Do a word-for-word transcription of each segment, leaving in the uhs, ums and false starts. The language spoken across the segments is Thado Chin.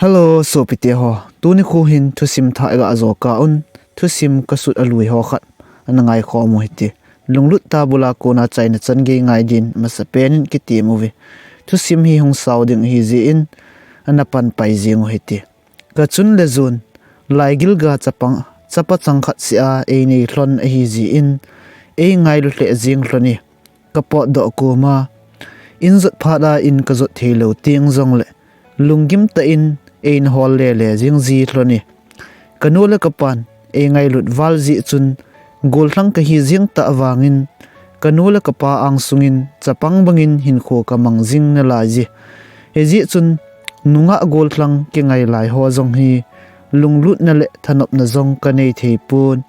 Hello, sopite ho. Tuni khu hin thusim thah ga jo ka un, thusim kasut alui ho khat ana ngaikhom u hite. Lunglut tah bula kona chaina chan gei ngai din masapen in kitem uve. Thusim hi hung sao ding ahi jeh in ana pan pai jing u hite. Kachun le jun, laigil ga chapang, chapa chang khat seh a einei lhon ahi jeh in, eingailu lheh jing lhon e. Kapotdoh koma, in jot phat a in kajot thei lou teng jongle, lunggim tah in eina hol lele jing ji lhon e. Kanu le kapan eingailut val jeh chun, gollhang kahi jeng tah vangin, kanu le kapa angsungin chapang bangin hinkho kamang jing nalai e. Hijeh chun, nungah gollhang kingai lai ho jong hi, lunglutna le thanopna jong kanei thei pon,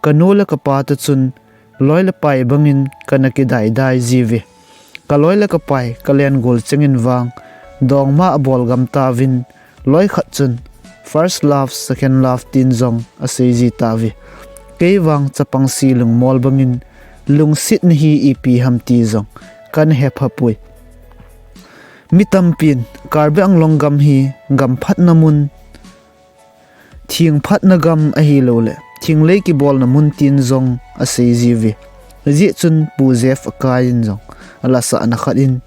kanu le kapa toh chun, loi le pai bangin kana kidaidai jiuve. Kaloi le kapai, kalen gol chengin vang, dongma abol gam tauvin, loi khat chun, first love, second love tin jong asei ji tauve. Kei vang chapang si lungmol bangin, lungsetna hi ipi ham ti jong kana hepha poi. Mi tampin, Karbi Anglong gam hi, gam phatna mun, thing phatna gam ahilouleh, thinglei kibolna mun tin jong asei jiuve. Hijeh chun Pu Jeff Akai in jong, alasahna khat in,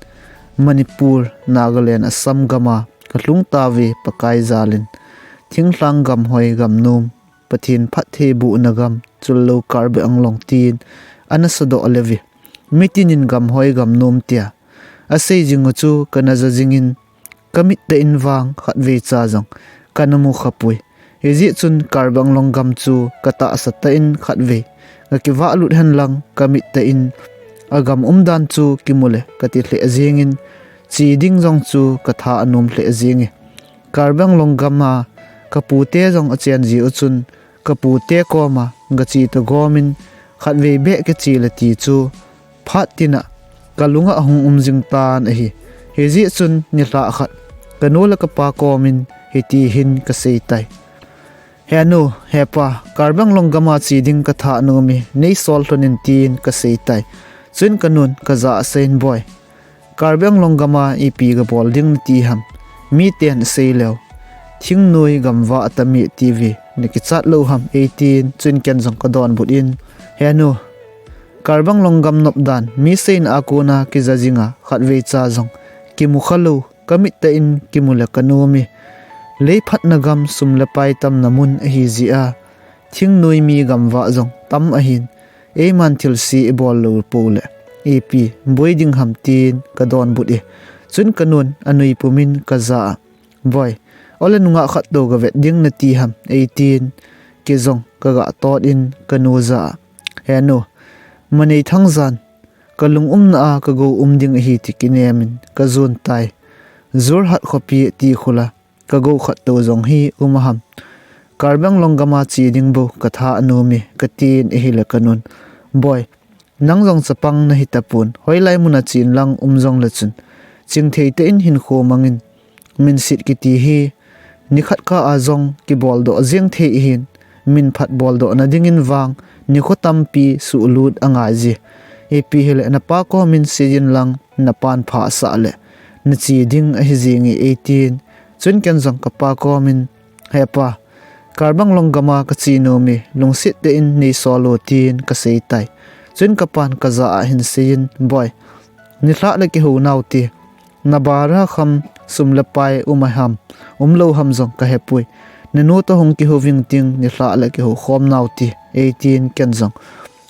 Manipur, Nagaland, Assam gam a, kalhung tauve Pakai jal in. Thinglhang gam hoi gam nom, Pathen phattheibohna gam, chulou Karbi Anglong tin, ana sadoh leuve. Mitin in gam hoi gam nom tia asei jing u chu kana ja jingin, kamit tah in vang khatvei cha jong kana mukha poi. Hijeh chun Karbi Anglong gam chu katahsa tah in khatvei kakivah lut henlang kamit tah in agam umdan chu kimu le kati lheh jengin, che ding jong chu katha anom lheh jenge. Karbi Anglong gam a kapute jong achen ji u chun, kapute koma gache toh gomin, khatvei beh kiche le ti chu phat tin a kalunga ahung um jing tan ahi. Hijeh chun nilhah khat, kanu le kapa komin hiti hin kasei tai. Henu, hepa, Karbi Anglong gam a che ding katha anom e, neisol lhon in tin kasei tai. Chun kanun kajah a aseiyin, Boi, Karbi Anglong gam a ipi gabol ding nati ham? Miten asei leu, thingnoi gamvah atame tiuve, nakichat lou ham, eitin, chun ken jong kadonbut in, Henu, Karbi Anglong gam nopdan, mi seina a kona kija jinga khatvei cha jong kimukha lou, kamit tah in kimu le kanom e. Lei phatna gam, sum le pai tamna mun ahi jeh a, thingnoi mi gamvah jong tam ahin, eiman thilse ibol lou pou le ipi boi ding ham tin kadonbut e. Chun kanun anui pumin kajah a, Boi, ole nungah khat toh gavet ding nati ham, eitin, kei jong kaga tot in kanu jah a, Henu, Maneithang jan, kalung umna a kagou um ding ahi ti kinemin kajon tai. Jorhat khopi ti khula kagou khat toh jong hi um a ham? Karbi Anglong gam a che ding bou katha anom e, katin ahile kanun, Boi, nang jong chapang nahi tapon, hoilai mun a chen lang um jongle chun, chingthei tah in hinkho mangin, minset kiti hi, nikhat kah a jong kiboldoh jeng thei ahin, minphat boldohna dingin vang, nikho tampi suhlut angai je. Ipi hile napa komin seijin lang, napan phasah le nache ding ahi jenge, eitin. Chun ken jong kapa komin, Hepa, Karbi Anglong gam a kache nom e, lungset tah in neisol o, tin kasei tai. Chun kapan kajah a ahin seiyin, Boi, nilhah le kihou nau ti, nabara kham sum le pai um a ham, umlou ham jong kahepoi. Nanu toh hung kihou ving ting, nilhah le kihou khom nau ti, eitin, ken jong,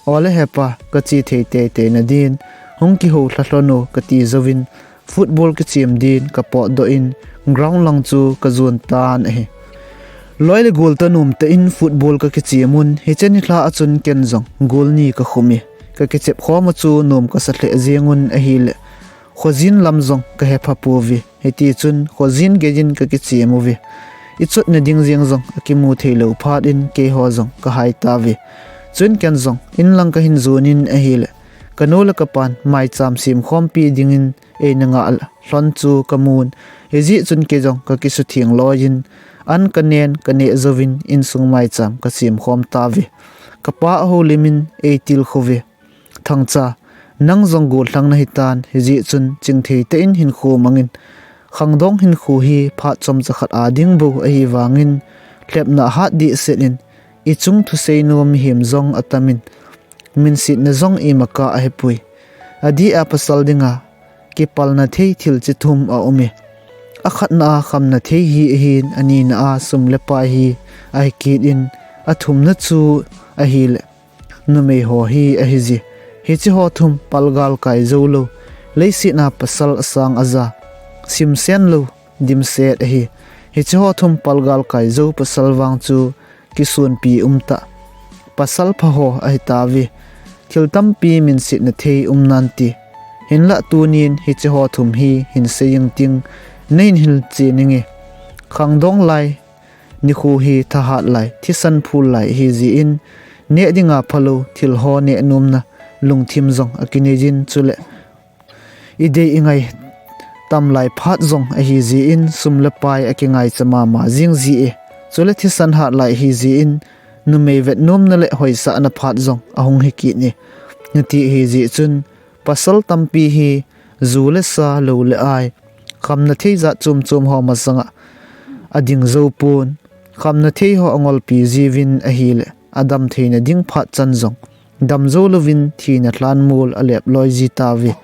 Ole hepa, kache thei teitei nadin, hung kihou lha lhon o, kati jouvin, football kichem din kapotdoh in, ground lang chu kajon tan ahi. Loi le gol toh nom tah in football kakichem un, hiche nilhah a chun ken jong gol ni kakhum e, kakichep khom u chu nom kasa lheh jeng un ahile, khojin lam jong kahepha pouve. Hitichun khojin geiyin kakichem uve. Ichotna ding jeng jong akimu theilou phat in keiho jong kahai tauve. Chun ken jong inlang kahin jon in ahile, kanu le kapan maicham semkhompi dingin eina ngah lhon chu kamun. Hijeh chun kei jong kakisutheng loiyin, an kanen kaneh jouvin insung maicham kasemkhom tauve. Kapa ahoulimin eitilkhouve. Thangcha, nang jong gollhang nahitan, hijeh chun chingthei tah in hinkho mangin, Khangdong hinkho hi phat chomcha khat a ding bou ahi vangin, lhepna ahat dehset in, ichung thusei nom mihem jong atamin, minsetna jong imacha ahipoi. Adeh a pasal dinga kipalna thei thil chi thum aume. Akhatna a khamna thei hi ahin, anina a sum le pai hi ahi kit in, athumna chu ahile numei ho hi ahije. Hiche ho thum palgal kai jou lou, leiset a pasal asang aja, simsen lou, dimset ahi. Hiche ho thum palgal kai jou pasal vang chu kisonpi umtah, pasal pha ho ahitauve. Thil tampi minsetna thei um nante. Hinlah tunin hiche ho thum hi hin sei inge ti, nahin hilchen inge. Khangdong lai nikho hi thahat lai, thisan phul lai ahijeh in, neh dinga phalou thil ho neh nomna lungthim jong akinei jin, chule idei ingai tam lai phat jong ahijeh in, sum le pai akingaicha mama jing ji e. Chule thisan hat lai ahijeh in, numei vet nomna le hoisahna phat jong ahung hi kit e. Hiti ahijeh chun, pasal tampi hi ju le sa, lou le ai, khamna thei jat chom chom ho masanga ading jou pon, khamna thei ho angolpi jiuvin ahile, adam theina ding phat chan jong dam jou louvin thina lhanmol alep loi ji tauve.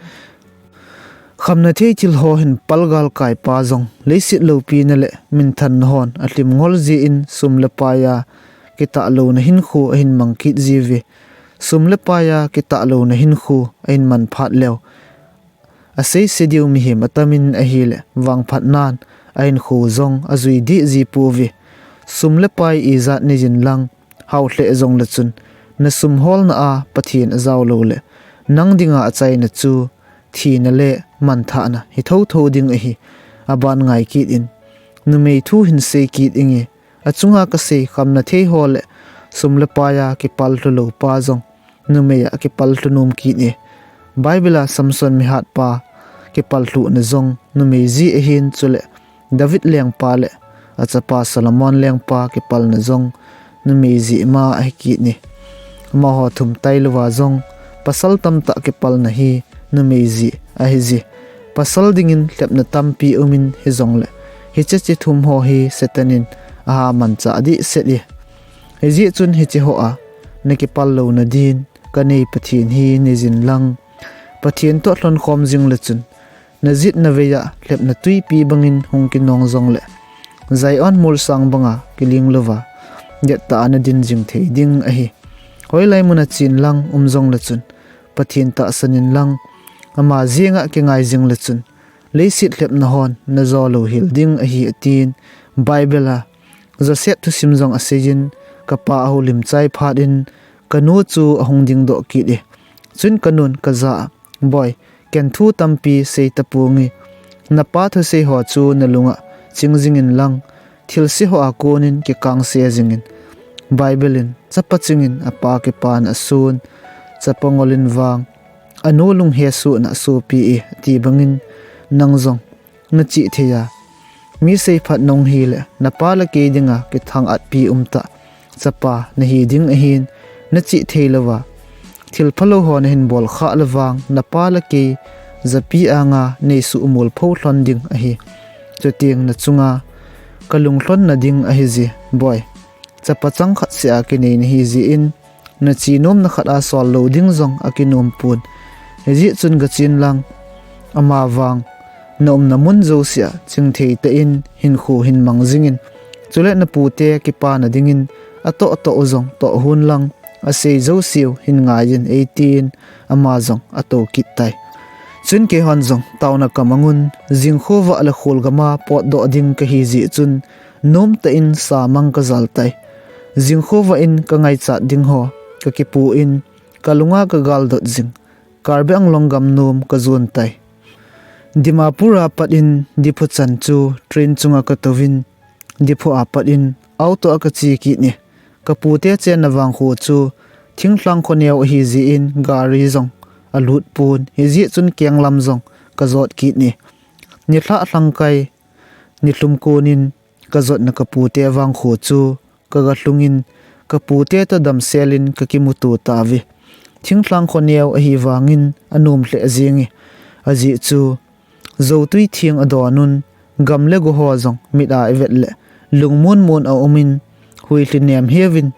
Khamna thei thil ho hin palgal kai pa jong leiset loupina le minthanna hon alhim ngol jeh in, sum le pai a kitahlouna hinkho ahin mang kit jiuve. Sum le pai a kitahlouna hinkho ahin man phat leu, aseise diu mihem atamin ahile, vangphatnan ahinkho jong ajui deh ji pouve. Sum le pai ijat nei jin lang, hao lheh jongle chun, nasum holna a Pathen ajao loule, nang dinga achaina chu thina le manthahna hi thotho ding ahi. Aban ngai kit in, numei thu hin sei kit inge. Achunga kasei, khamna thei ho le sum le pai a kipal lhu lou pa jong numei a kipal lhu nom kit e. Bible a Samson mihat pa kipal lhuhna jong numei jeh ahin, chule David lengpa le achapa Solomon lengpa kipalna jong numei jeh ma ahi kit e. Amaho thum tailouva jong pasal tamtah kipalna hi numei jeh ahije. Pasal dingin lhepna tampi umin, hijongle hiche chi thum ho hi Satan in aha manchah dehset e. Hijeh chun hiche ho a nakipal louna din kanei Pathen hi nei jin lang, Pathen toh lhonkhom jingle chun, najit navei a lhepna twipi bangin hung kinong jongle, Zion molsang banga kiling louva dettah a nadin jing thei ding ahi. Hoilai muna chen lang um jongle chun, Pathen tahsan in lang, ama jenga kingai jingle chun, leiset lhepna hon najo louhel ding ahi, atin. Bible a Joseph thusim jong aseiyin, kapa ahoulim chai phat in, kanu chu ahung dingdoh kit e. Chun kanun kajah a, Boi, ken thu tampi sei taponge. Napa thusei ho chu nalunga ching jingin lang, thilse ho a konin kikangse jingin. Bible in, chapa chingin apa kipana ason, chapa ngolin vang anu lunghesohna asopi e, ati bangin, nang jong nachih thei a, mi seiphat nahung hile, napa le kei dinga kithang-atpi umtah chapa nahi ding ahin, nachih thei louva, thil phalou ho nahin bolkhah le vang, napa le kei japi anga neisuhmol pho lhon ding ahi. Chuteng nachunga kalung lhonna ding ahije, Boi. Chapa chang khat seh a kinei nahi jeh in, nache nomna khat a sol lou ding jong akinom pon. Hijeh chun gachen lang, amavang naumna mun jousea chingthei tah in hinkho hin mang jingin, chule napute kipana dingin atoh toh u jong toh hon lang, asei jouseu hin ngaiyin, eitin, ama jong atou kit tai. Chun keihon jong taona kamangun, jingkhovah le kholgama potdoh ding kahi jeh chun, nomtah in samang kajal tai. Jingkhovah in kangaichat ding ho kakipu in, kalunga kagaldot jing Karbi Anglong gam nom kajon tai. Dimapur a pat in Diphu chan chu train chunga katouvin, Diphu a pat in auto a kache kit e. Kapute chenna vangkho chu thinglhang khoneo ahi jeh in gari jong alut pon, hijeh chun kenglam jong kajot kit e. Nilhah lhangkai nilhum konin kajotna kapute vangkho chu kagalhungin, kapute toh damsel in kakimuto tauve. Thinglhang khoneo ahi vangin anom lheh jenge. Ajeh chu, joutui theng adonun, gam le go ho jong mit a ivet le lungmon mon a um in, huilhi nem hiuvin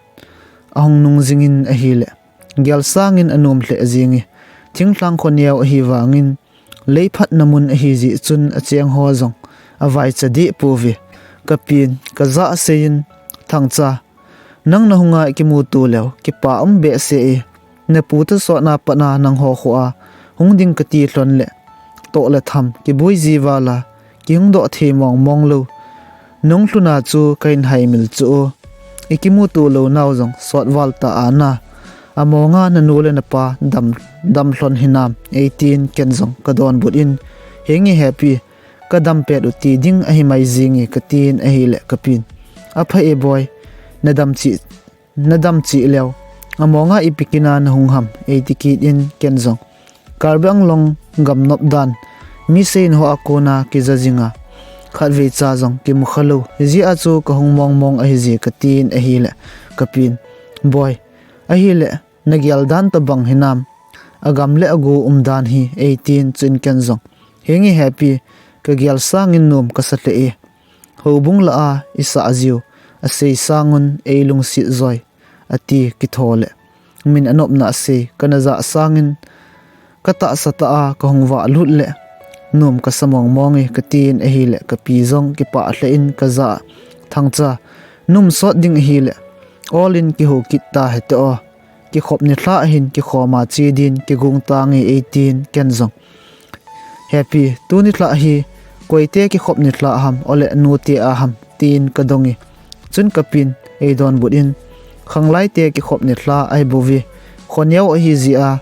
ahung nung jingin ahile, gel sangin anom lheh jenge. Thinglhang khoneo ahi vangin, lei phatna mun ahi jeh chun acheng ho jong avaicha deh pouve. Kapin kajah a aseiyin, Thangcha, nang nahung a ikimuto leu kipa um behseh e. Napu thusot na pat a nangho kho a hung ding kati lhon le, toh le tham kiboi ji val a kihung doh thei mong mong lou nung lhun a chu kahin haimil chu o. Ikimuto lou nau jong sot val ta ana, amonga nanu le napa dam, dam lhon hinam, eitin ken jong kadonbut in, Henge Happy, kadam pet u ti ding ahi mai jenge, katin ahile kapin, Apha e boi, nadam cheh, nadam cheh leu amonga ipi kin a nahung ham, eiti kit in ken jong Karbi Anglong gam nop dan, mi seiyin ho a kona kija jinga khatvei cha jong kimu kha lou, hijeh a chu kahung mong mong ahi je, katin ahile kapin, Boi, ahile nagel dan tobang hinam, agam le ago umdan hi, eitin chuin ken jong, Henge Happy, kagel sangin nom kasa lheh e. Houbung lah a isah jiu asei sangun eilungset joi, ati kitho le, min anopna asei kana jah sangin katahsa tah a kahung vah lut le, nom kasa mong mong e, katin ahile kapi jong kipah lheh in kajah a, Thangcha, naum sot ding ahile, ol in kihou kit ta hite o. Kikhop nilhah hin kikhom a che din kigong tange, eitin ken jong, Happy, tuni nilhah hi koite kikhop nilhah ham, ole nute a ham, tin kadonge. Chun kapin eidonbut in, Khanglaite kikhop nilhah ahibouve. Khoneo ahi jeh a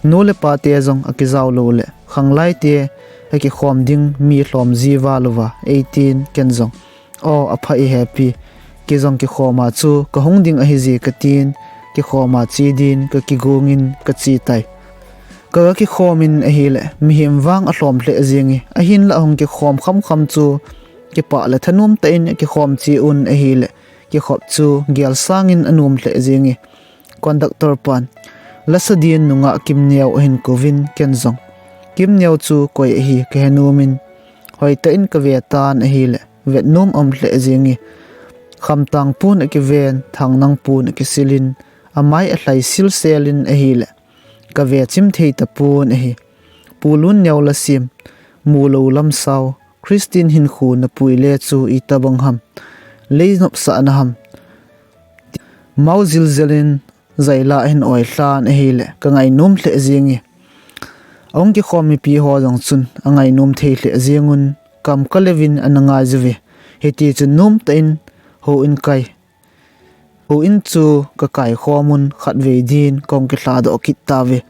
nu le pate jong akijao lou le khanglaite akikhom ding mi lhom ji val uva, eitin ken jong, O, apha e Happy, kei jong kikhom a chu kahung ding ahi je, katin kikhom a che din kakigong in kache tai. Kaga kikhom in ahile mihem vang alhom lheh jenge, ahinlah hung kikhom kham kham chu kipah le thanom tah in akikhom che un ahile, kikhop chu gel sangin anom lheh jenge. Conductor pan lasa din nungah Kimneo ahin kouvin, ken jong Kimneo chu koi ahi kahe nom in, hoitah in kave tan ahile, vet nom aum lheh jenge. Khamtang pon akiven, Thangnang pon akisil in, amai alhai silsel in ahile, kave chim thei tapon ahi. Pu Lunneo lasem, Mulou Lamsao, Christian hinkho napui le chu itobang ham, lei nopsahna ham, mao jil jel in jaila ahin oi lhan ahile kangainom lheh jenge. Ahung kikhom mipi ho jong chun angainom thei lheh jengun, kam kaleuvin ana ngai jiuve. Hitichun nomtah in houin kai, houin chu kakaikhom un khatvei din kahung kilhadoh kit tauve.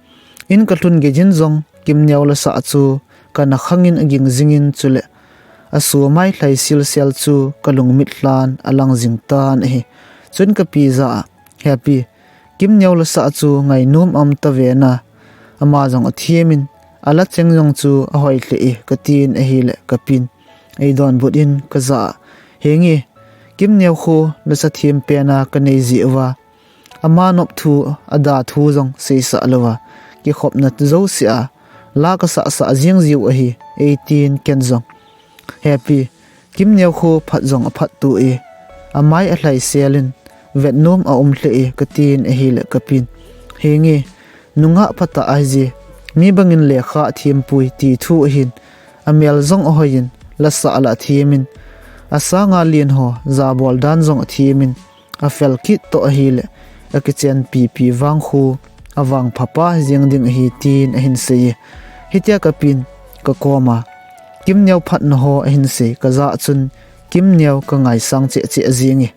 In kalhun gei din jong Kimneo lasah chu kana khangin aging jingin, chule asu amai lhai silsel chu kalungmit lhan alang jing tan ahi. Chun kapi jah a, Happy, Kimneo lasah chu ngainom aum tave na, ama jong athem in, ala cheng jong chu ahoi lheh e, katin ahile kapin eidonbut in kajah a, Henge, Kimneo khu lasa them pen a kanei jeh uva, ama nop thu, ada thu jong seisah louva kikhopna jouse a la kasahsah jeng jiu ahi, eitin ken jong, Happy, Kimneo khu phat jong aphat to e, amai alhai sel in, vet nom aum lheh e, katin ahile kapin, Henge, nungah phatah ahije, mi bangin lekha athempoi ti thu ahin, amel jong ahoiyin, lasah lah athemin, asanga len ho jabol dan jong athemin, afel kit toh ahile, akichenpipi vang khu avangpha pa jeng ding ahi, tin ahin seiye. Hitia kapin kakoma Kimneo phatna ho ahin sei kajah chun, Kimneo kangaisang cheh cheh jenge.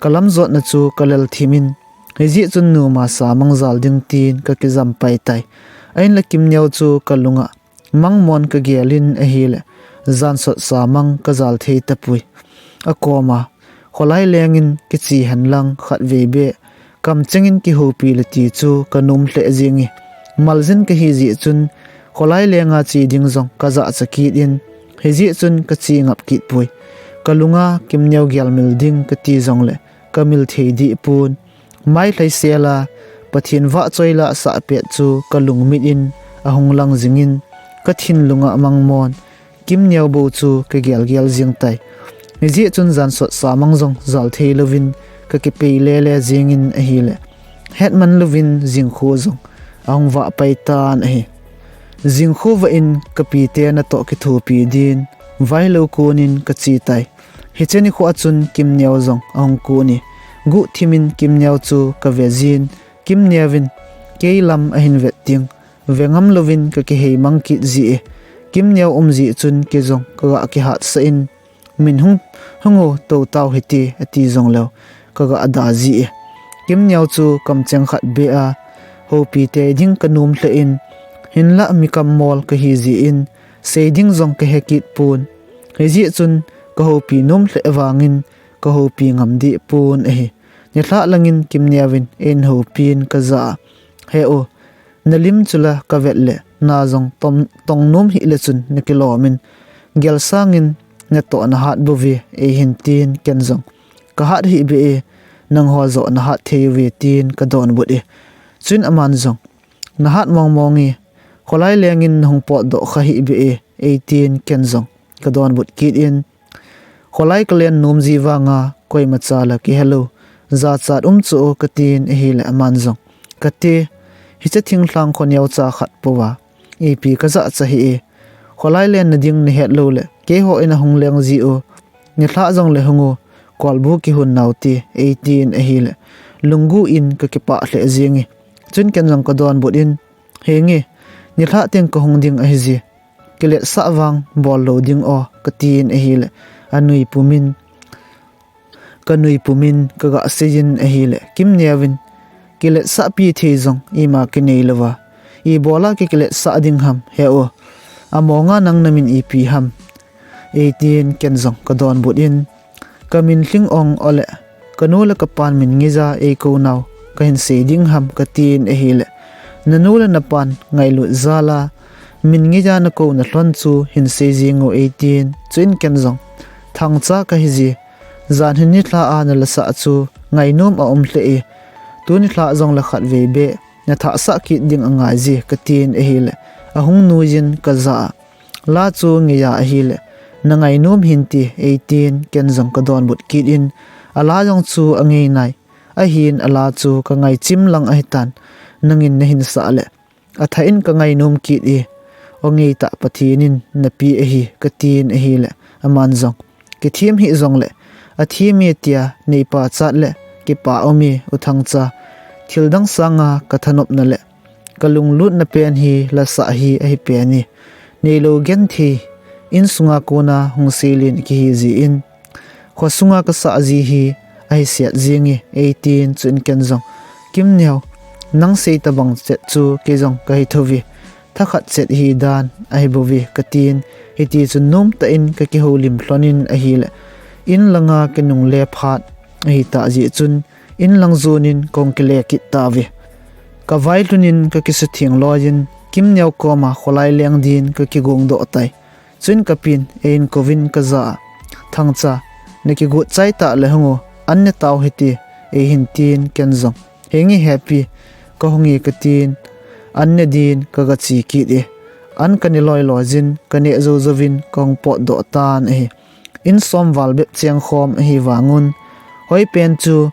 Kalam jotna chu kalel thimin, hijeh chun numa samang jal ding tin kakijam pai tai. Ahinla Kimneo chu kalunga mangmon kagel in ahile, jansot samang kajal thei tapoi. Akoma, kholai lengin kiche henlang khatvei beh kamchengin kihoupi le ti chu kanom lheh jenge. Maljin kahi jeh chun, kholai lenga che ding jong kajahcha kit in, hijeh chun kache ngap kit poi. Kalunga Kimneo gelmil ding kati jongle, kamil thei deh pon. Mai lhaisel a Pathen vahchoi la asah pet chu kalungmit in ahung lang jingin, kathinlunga mangmon Kimneo bou chu ka gelgel jing tai. Hijeh chun jan sot samang jong jal thei louvin ka kipei lele jingin ahile, hetman louvin Jingkho jong ahung vah pai tan ahi. Jingkho vah in ka pite natoh kithopi din vailou konin ka che tai. Hiche nikho a chun Kimneo jong ahung kon e. Guhthimin Kimneo chu ka ve jin, Kimneo in kei lam ahin vet ding. Ve ngam louvin ka kihei mang kit ji e. Kimneo um jeh chun kei jong ka ga kihatsah in, min hung, hung u tou tau hite ati jongleu ka ga da ji e. Kimneo chu kamcheng khat beh a houpi tei ding ka nom lheh in, hinlah mi kammol ka hi jeh in sei ding jong ka he kit pon. Hijeh chun ka houpi nom lheh vangin ka houpi ngam deh pon ahi. Nilhah langin Kimneo in eihin houpin ka ja a, He u, na lim chu la ka vet le na jong tom, tong nom hih le chun na kilom in, gel sangin natoh na hat bou ve, eihin tin ken jong, Ka hat hih beh e, nangho joh na hat thei uve, tin ka donbut e. Chuin aman jong, Na hat mong mong e, Kholai Leng in nahung potdoh kha hih beh e, eitin ken jong ka donbut kit in, Kholai ka len nom ji vanga koimacha la kihelou, jachat um chu o, ka tin ahile aman jong, Kati, hiche thinglhang kho neocha khat pouva ipi ka jahcha hih e. Kholai len na ding na het lou le keiho in ahung leng ji u, nilhah jongle hung u, kolbu kihon nau te, eitin ahile, lunggu in ka kipah lheh jing e. Chun ken jong ka donbut in, Henge, nilhah teng ka hung ding ahi je, kiletsah vang bol lou ding o, ka tin ahile, anui pumin, ka nui pumin ka ga seijin ahile, Kimneo in, Kiletsahpi thei jong ima kinei louva, ibola ki kiletsah ding ham, He u, amonga nang na min ipi ham, eitin ken jong ka donbut in, Ka min Lhingong, ole, ka nu le ka pan min ngeija eikou nau ka hin sei ding ham, ka tin ahile, Na nu le na pan ngailut jal a min ngeija na kouna lhon chu hin sei jing u, eitin, chuin ken jong, Thangcha ka hi je, jan hin nilhah a na lasah chu ngainom aum lheh e, tuni nilhah jongle khatvei beh na thahsah kit ding angai je, ka tin ahile, ahung nuijin ka ja a, La chu ngeija ahile, na ngainom hinte, eitin ken jong ka donbut kit in, ala jong chu angei nai, ahin ala chu ka ngaichim lang ahitan, nangin nahin sah le, athah in ka ngainom kit e, o ngeitah Pathen in napeh ahi, ka tin ahile, aman jong, Kithem hih jongle, athem e tia neipachat le kipa um e, U Thangcha, thildang sanga ka thanopna le ka lunglutna pen hi lasah hi ahi pen e. Neilou genthei, insunga kona hung seilen kihi jeh in, khosunga ka sah ji hi ahi set jing e, eitin, chuin ken jong, Kimneo, nang sei tobang chet chu kei jong ka hi thou ve, thakhat chet hi dan ahi bouve, ka tin, hiti chun nomtah in ka kihoulim lhon in ahile, in langa ka nungle phat ahitah jeh chun, in lang jon in kahung kile kit tauve. Ka vailhun in ka kisutheng loi in, Kimneo koma Kholai Leng din ka kigongdoh tai. Chuin ka pin, eihin kouvin ka ja a, Thangcha, na kigot chai tah le hung u, an ne tau hite, eihin tin ken jong, Henge hepi, ka hung e, ka tin, an ne din ka ga che kit e. An ka ne loi loi jin, ka neh jou jouvin kahung potdoh tan ahi. In som val bep chengkhom ahi vangun, hoipen chu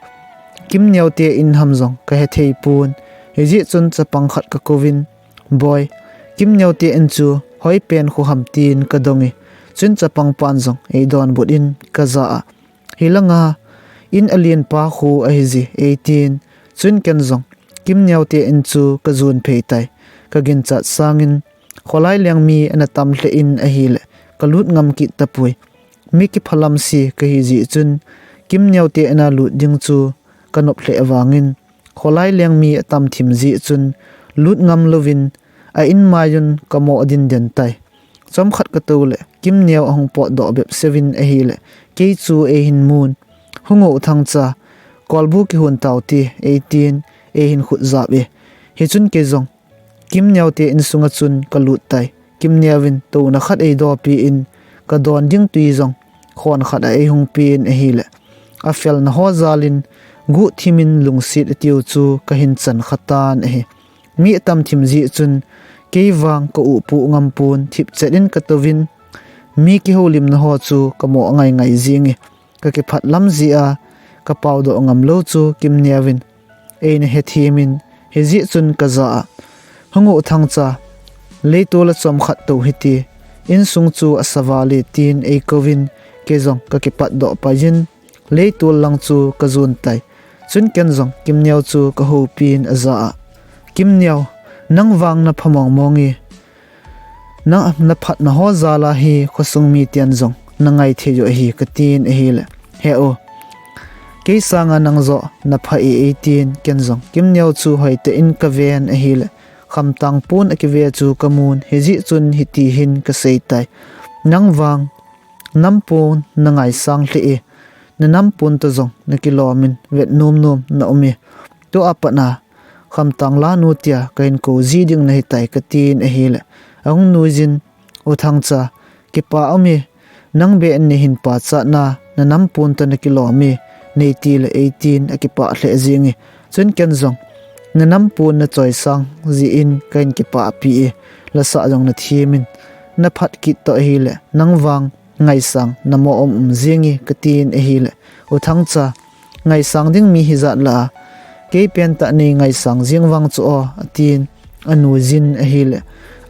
Kimneo te in ham jong ka hethei pon. Hijeh chun chapang khat ka kouvin, Boi, Kimneo te in chu hoipen kho ham, tin ka dong e. Chuin chapang pan jong eidonbut in ka ja a, Hilanga in alenpa kho ahi je, eitin, chuin ken jong Kimneo te in chu ka jon phei tai. Ka ginchat sangin Kholai Leng mi ana tam lheh in ahile, ka lut ngam kit tapoi. Mi kiphalam se ka hi jeh chun, Kimneo te in a lut ding chu ka nop lheh vangin, Kholai Leng mi atam thim jeh chun, lut ngam louvin a in mai un ka mo ding den tai. Chomkhat ka tou le, Kimneo ahung potdoh bep seuvin ahile, kei chu eihin mun, Hung u, Thangcha, kolbu kihon taute, eitin, eihin khut jap e. Hichun kei jong Kimneo te insunga chun ka lut tai. Kimneo in touna khat eidopi in, ka don ding tui jong khon khat a eihung pen ahile, afelna ho jal in guhthim in lungset atiu chu ka hin chan kha tan ahi. Mi atam thim jeh chun kei vang ka upuh ngam pon, thipchet in ka touvin, Mi kihoulimna ho chu ka mo ngai ngai jing e. Ka kiphat lam jeh a ka pao doh ngam lou chu Kimneo in eina hethem in, hijeh chun ka ja a, "Hung u Thangcha, leitol a chom khat tou hiti, insung chu asa val e," tin ei kouvin, kei jong ka kipat doh pai in, leitol lang chu ka jon tai. Chun ken jong Kimneo chu ka houpin a ja a, "Kimneo, nang vang na pha mong mong e. Na, na phatna ho jal a hi khosung miten jong na ngai thei u ahi," ka tin ahile, "He u, kei sanga nang joh na pha e," ei tin, ken jong Kimneo chu hoitah in ka ven ahile, Khamtang pon a kive chu ka mun, hijeh chun hiti hin ka sei tai. "Nang vang nampon na ngaisang lheh e, na nampon toh jong na kilom in vet nom nom na um e. Tua pat a Khamtang lanu tia ka hin kou ji ding nahi tai," ka tin ahile, ahung nuijin, "U Thangcha, kipah um e, nang beh in nei hin pachat na, na nampon toh na kilom e, nei ti le," ei tin a kipah lheh jing e. Chun ken jong, "Na nampon na choisang jeh in ka hin kipah pi e, lasah jong na them in, na phat kit toh ahile, nang vang ngaisang na mo um um jing e," ka tin ahile, "U Thangcha, ngaisang ding mi hijat lah a, kei pentah nei ngaisang jing vang chu o," a tin, a nuijin ahile,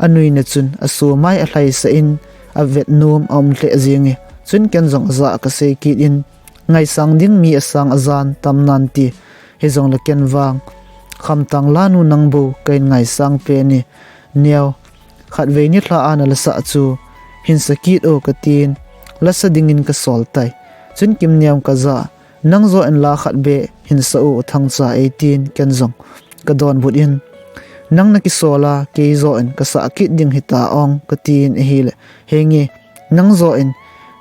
a nuina chun a sumai a lhaisah in, a vet nom a um lheh jing e. Chun ken jong a ja a ka sei kit in, "Ngaisang ding mi asang ajan tam nan ti, hijongle ken vang Khamtang lanu nang bou ka hin ngaisang pen e, Neo, khatvei nilhah a na lasah chu hin sa kit o," ka tin, lasa dingin ka sol tai. Chun Kimneo ka ja a, "Nang joh in la khat beh hin sa u, U Thangcha," ei tin, ken jong ka donbut in, "Nang na kisol a, kei joh in ka sah kit ding hita ong," ka tin ahile, "Henge, nang joh in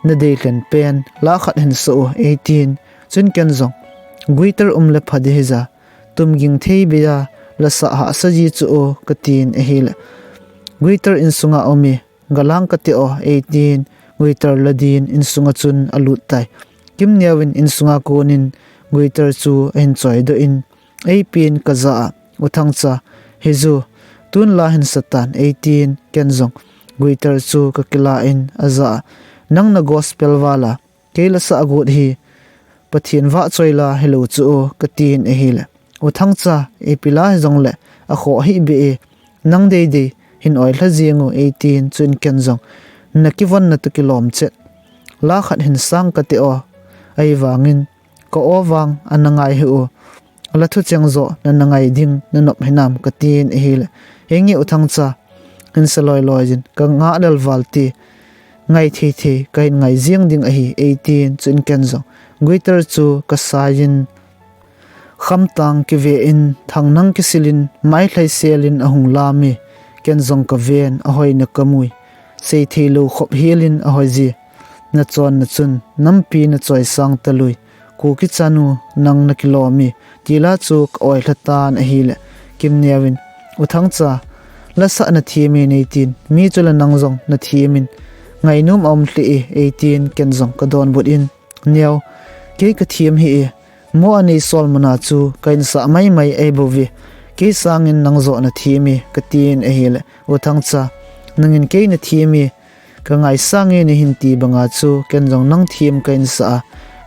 na dei lhen pen la khat hin sa u," ei tin, chun ken jong, "Guitar um le pha ding hija, tum ging thei bei a lasah hahsa ji chu o," ka tin ahile, "Guitar insunga um e, galang kate o," ei tin, guitar la din insunga chun a lut tai. Kimneo in insunga konin guitar chu ahin choidoh in, ei pen ka ja a, "U Thangcha, hiju, tun la hin sa tan," ei tin, ken jong guitar chu ka kila in a ja a, "Nang na gospel val a, kei lasah got hi Pathen vahchoi la hilou chu o," ka tin ahile, "U Thangcha, ipi la hijongle akhoh hih beh e, nang deidei hin oilha jing u," ei tin, chun ken jong, "Na kivonna toh kilom chet, la khat hin sang kate o, ahivangin ka o vang ana ngai hih u, la thucheng joh nana ngai ding na nop hinam," ka tin ahile, "Henge U Thangcha, hin sa loi loi jin, ka ngah lel val te, ngai thei thei ka hin ngai jing ding ahi," ei tin, chun ken jong guitar chu ka sai in, Khamtang kive in, Thangnang kisil in, Mailhai sel in ahung lam e, ken jong ka ven, ahoina ka mui, sei thei lou khop hel in ahoi ji. "Na chonna chun nampi na choisang talui, Kuki chanu nang na kilom e," ti la chu ka oilha tan ahile, Kimneo in, "U Thangcha, lasah na them e," nei tin, "Mi chu la nang jong na them in, ngainom a um lheh e," ei tin, ken jong ka donbut in, "Neo, kei ka them hih e, mo a nei sol mana chu ka hin sah mai mai ahi bou ve, kei sangin nang joh na them e," ka tin ahile, "U Thangcha, nangin kei na them e, ka ngaisang e na hin ti banga chu ken jong nang them ka hin sah a,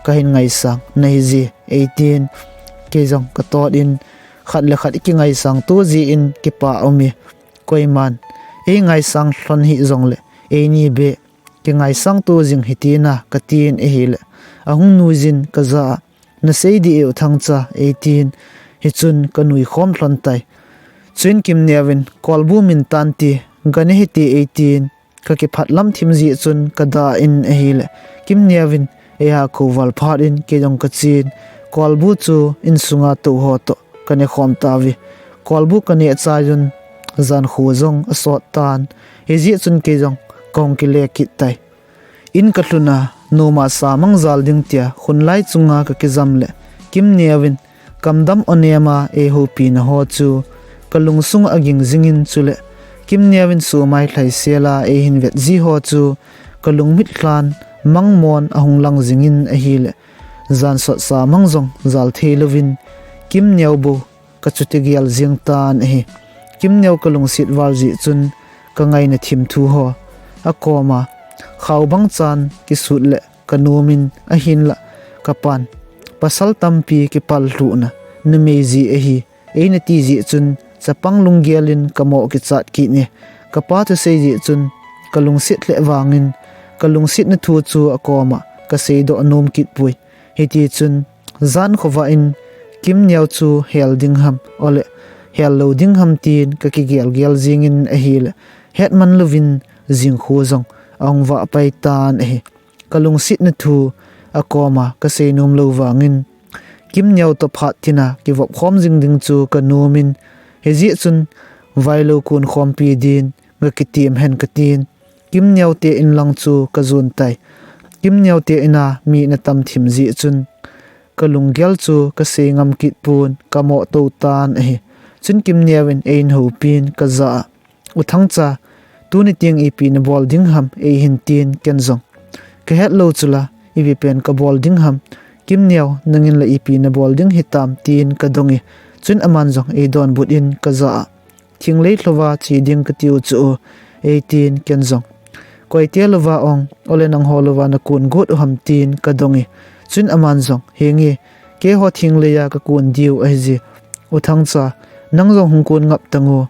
ka hin ngaisang nahi ji," ei tin, kei jong ka tot in, khat le khat i kingaisang to jeh in kipa um e, koiman ei ngaisang lhon hih jongle eini beh kingaisang to jing hiti na, ka tin ahile, ahung nuijin ka ja a, "Na sei dih e U Thangcha," ei tin, hichun ka nui khom lhon tai. Chuin Kimneo in, "Kolbu min tan ti, gane hiti," ei tin, ka kiphat lam thim jeh chun ka da in ahile, Kimneo in eiha kou val phat in kei jong ka chen, kolbu chu insunga tou ho toh ka ne khom tauve. Kolbu ka neh chai un jan khu jong asot tan, hijeh chun kei jong ka hung kile kit tai. In ka lhun a, noma sa mang jal ding tia khun lai chunga ka kijam le, Kimneo in kamdam o nem a ei houpina ho chu ka lungsung a ging jingin, chule Kimneo in sumai lhaisel a ei hin vet ji ho chu ka lungmit lhan mangmon ahung lang jingin ahile, jan sot sa mang jong jal thei louvin Kimneo bou ka chuti gel jing tan ahi. Kimneo ka lungset val jeh chun ka ngaina thim thu ho akoma khao bang chan kisut le ka nom in ahinlah ka pan pasal tampi kipal lhuhna numei ji ahi. Eina ti jeh chun chapang lunggel in ka moh kichat kit e. Ka pa thusei jeh chun ka lungset lheh vangin ka lungsetna thu chu a koma ka seidoh nom kit poi. Hiti chun jan khovah in Kimneo chu hel ding ham, ole hel lo ding ham tin ka kigel gel jingin ahile, hetman louvin jingkhu jong ahung vah pai tan ahi. Ka lungsetna thu a koma ka sei nom lou vangin Kimneo toh phat thina kivop khom jing ding chu ka nom in, hijeh chun vailou kun khompi din ka kitem hen ka tin, Kimneo te in lang chu ka jon tai. Kimneo te ina mi na tam thim jeh chun ka lunggel chu ka sei ngam kit pon, ka moh to tan ahi. Chun Kimneo in eihin houpin ka jah a, "U Thangcha, tuni tieng ipi na bol ding ham eihin tin ken jong, ka het lou chu la, ipi pen ka bol ding ham. Kimneo, nangin la ipi na bol ding hitam?" tin ka dong e. Chun aman jong eidonbut in ka jah a, "Thinglei lhova che ding ka tiu chu o," eitin ken jong, "Koi te louva ong, ole nangho louva na kun got u ham?" tin ka dong e. Chun aman jong, "Henge, keiho thinglei a ka kun diu ahi je. U Thangcha, nang jong hung kun ngap tan o.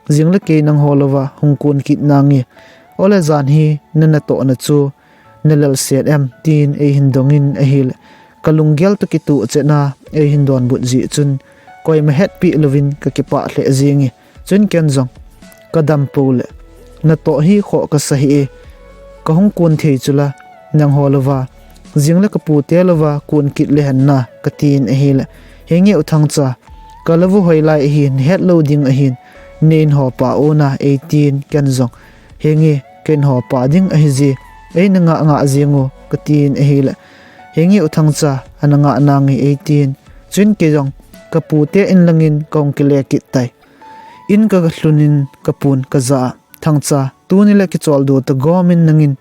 Jing le kei nangho louva hung kun kit nange. Ole jan hi na natohna chu na lel set em?" tin eihin dongin ahile, ka lunggel toh kituh chetna eihin donbut jeh chun koima hetpi louvin ka kipah lheh jenge. Chun ken jong ka dam pou le, "Natoh hi khoh kasa hih e, ka hung kun thei chu la, nangho louva, jing le ka pu te louva kun kit le hen na," ka tin ahile, "Henge U Thangcha, ka lou u hoilai ahin, na het lou ding ahin, neihin hopa u na," eitin ken jong, "Henge, kahin hopa ding ahi je, eina ngah ngah jeng o," ka tin ahile, "Henge U Thangcha, ana ngah nange," eitin. Chun kei jong ka pu te in langin ka hung kile kit tai. In ka lhun in ka pun ka jah a, "Thangcha, tuni le kicholdo toh gom in nangin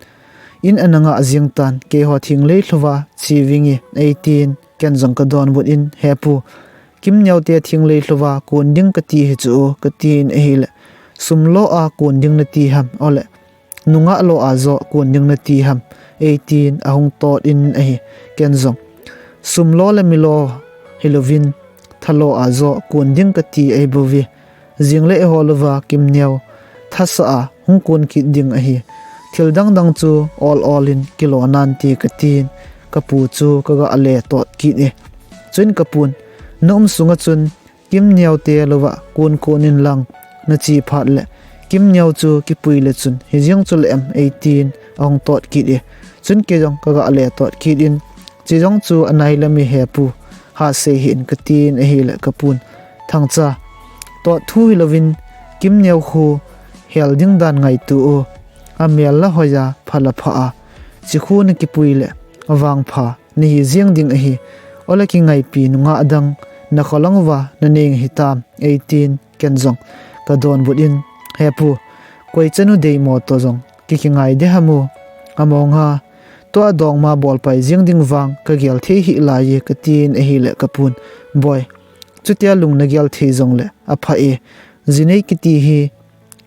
in ana ngah jeng tan, keiho thinglei lhova che vinge," eitin, ken jong ka donbut in, "He pu, Kimneo te thinglei lhova kun ding ka ti hi chu o," ka tin ahile, "Sum lo a kun ding na ti ham, ole nungah lo a joh kun ding na ti ham?" eitin ahung tot in ahi. Ken jong, "Sum lo le mi lo hilouvin, tha lo a joh kun ding ka ti ahi bouve. Jing le eiho louva Kimneo thasah a hung kun kit ding ahi. Thil dang dang chu ol ol in kilo nante," ka tin, ka pu chu ka ga le tot kit e. Chun ka pun, "Na um sunga chun Kimneo te louva kun kun in lang, na che phat le Kimneo chu kipui le chun hijeng chu le em," eitin ahung tot kit e. Chun kei jong ka ga le tot kit in, "Che jong chu anai lem e he pu, ha sei hih in," ka tin ahile ka pun, "Thangcha, tot thu hilouvin Kimneo khu hel ding dan ngaito o. Amel la hoi a, pha la pha a, che khu na kipui le avangpha na hi jeng ding ahi. Ole kingaipi nungah dang na kholong uva na nei hitam?" eitin, ken jong ka donbut in, "He pu, koi chanu deimo toh jong ki kingai de ham o? Among ha, tua dongma bolpai jeng ding vang ka gel thei hih lai e," ka tin ahile ka pun, "Boi, chutia lung na gel thei jongle apha e. Jinei kiti hi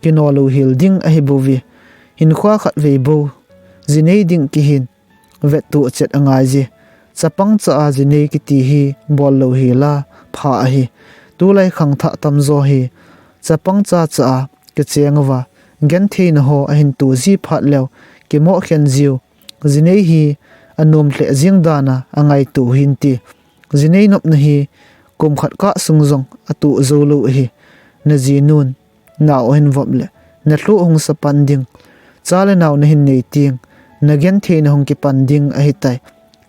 kino lou hel ding ahi bouve. Hinkho khat vei bou jinei ding kihin, vettoh chet angai je. Chapang cha a jinei kiti hi bol lou hel a pha ahi. Tulai khangthah tamjo hi chapang cha cha a kicheng uva, gentheina ho ahin to ji phat leu kimoh khen jiu. Jinei hi anom lheh jeng dan a angaito hinte. Jinei nopna hi kum khat kah sung jong ato jou lou ahi. Na jinun nao ahin vop le na lhoh hung sa pan ding, cha le nao na hin nei teng, na gentheina hung kipan ding ahi tai.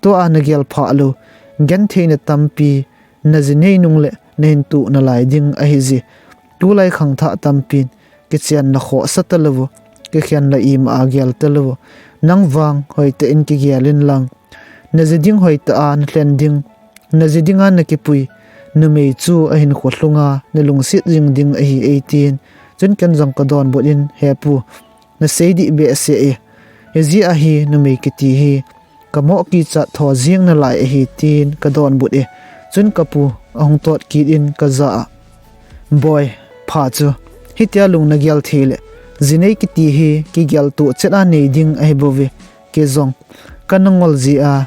Tua na gel phah lou gentheina tampi na jinei nung le na hin toh nalai ding ahi je. Tulai khangthah tampin kichenna khoh sa talou u, kikhenna ima a gel talou u. Nang vang hoitah in kigel in lang, na ji ding hoitah a na lhen ding, na ji dinga na kipui numei chu ahinkho lhunga na lungset jing ding ahi," eitin. Chun ken jong ka donbut in, "He pu, na sei dih behseh e. Hijeh a hi numei kiti hi ka moh kichat tho jeng nalai ahi," tin ka donbut e. Chun ka pu ahung tot kit in ka jah a, "Boi, pha chu. Hitia lung na gel thei le Jinei kiti hi kigeltoh chet a nei ding ahi bouve. Kei jong kana ngol jeh a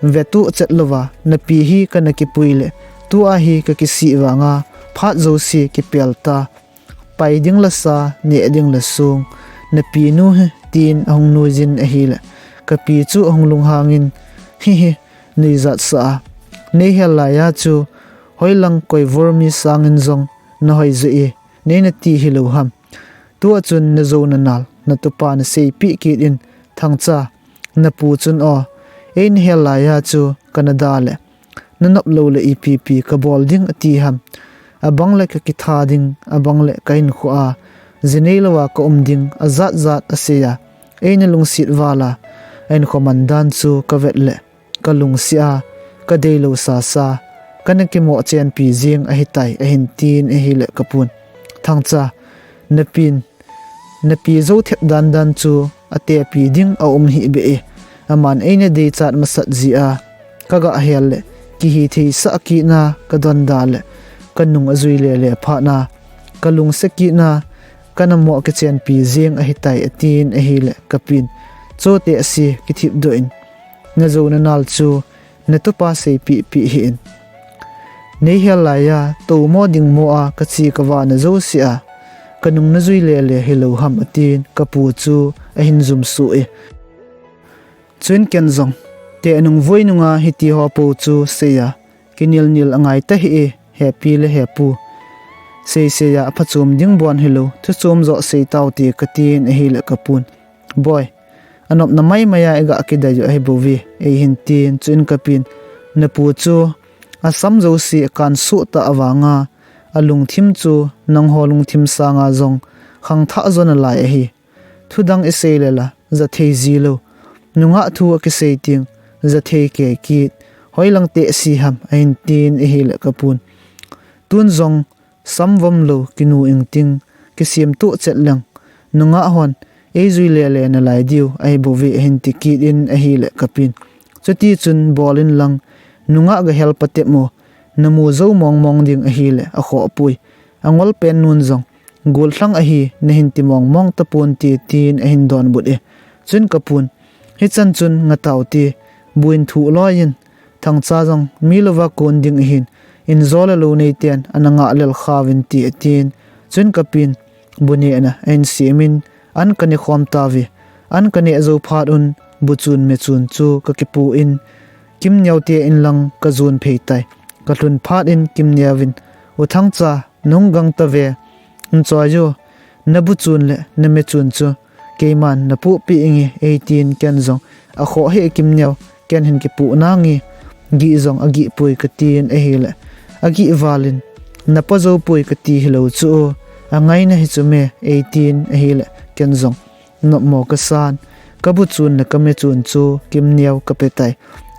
vetuh chet louva napi hi kana kipui le tua hi ka kisih vanga phat jouse kipel ta. Pai ding le sa, neh ding le sung, napi nu hi, tin ahung nuijin ahile kapi chu ahung lunghangin, hi hi, nuijat sa a, nei hel laiya chu hoilang koivor mi sangin jong nahoi jeh e, nei nati hilou ham? Tua chun najou nanal, natupa naseipeh kit in, Thangcha, napu chun o, eina hel laiya chu kana da le nanop lou le ipi pi kabol ding ati ham? Abang le kakitha ding, abang le kahinkhoa jinei louva kaum ding, ajat jat aseiya, eina lungset vala ahinkho man dan chu kavet le kalungset a, kadeilou sasa, kana kimoh chenpi jeng ahitai, ahin tin ahile kapun, Thangcha, napin napi jou thep dan dan chu atepi ding aum hih beh e. Aman eina deichat masat jeh a kagah hel le kihithei sah kit na, kadonda le kanung ajui lele phat na, kalungset kit na, kana moh kichenpi jeng ahitai, atin ahile kapin, Chuteng se, kithipdoh in, najou nanal chu natupa seipeh peh hih in. Nei hel laiya toumo dingmo a kache kavana jouse a kanung najui lele hilou ham, atin kapu chu ahin jumsuh e. Chuin ken jong, tenung voinunga hitiho pou chu seiya kinil nil angai tahih e, hepi le hepu, seiseiya aphachom ding bon hilou, thuchom joh sei taute, katin ahile kapun, Boi, anopna maimai a igah kidei u ahi bouve, eihin tin, chuin kapin, Napu chu asam jouse akansoh tah vanga alungthim chu nangho lungthim sanga jong khangthah jo nalai ahi. Thudang isei le la jathei jilou, nungah thu akisei teng jathei kei kit, hoilang teng ase ham, ahin tin ahile kapun, Tun jong samvom lou kinu ingting, kisemtoh chet leng nungah hon eijui lele nalai diu ahi bouve, ahin ti kit in ahile kapin, Chutichun bol inlang, nungah gahel patep mo, namu jou mongmong ding ahile akhohpoi. Angol pen nun jong gollhang ahi, nahin ti mongmong taponte, tin ahin donbut e. Chuin kapun, Hichan chun ngah taute, bu in thuh loiyin, Thangcha jong mi louva kon ding ahin, injo le lou neiten ana ngah lel khauvinte, atin. Chuin kapin, bu nehna ahin semin, an kaneh khom tauve. An kaneh jou phat un, bu chun me chun chu kakipoh in, Kimneo te inlang kajon phei tai. Kalhun phat in Kimneo vin, U Thangcha, nahung gangtauve, nchoi jo, nabu chun le name chun chu keiman napohpeh inge, eitin ken jong, Akhoh hih e Kimneo, ken hin kipoh nange, gih jong agihpoi, katin ahile, agih valin, Napo joupoi kati hilou chu, angaina hi chu me, eitin ahile, ken jong nopmo kasan, kabu chun le kame chun chu Kimneo kapetai.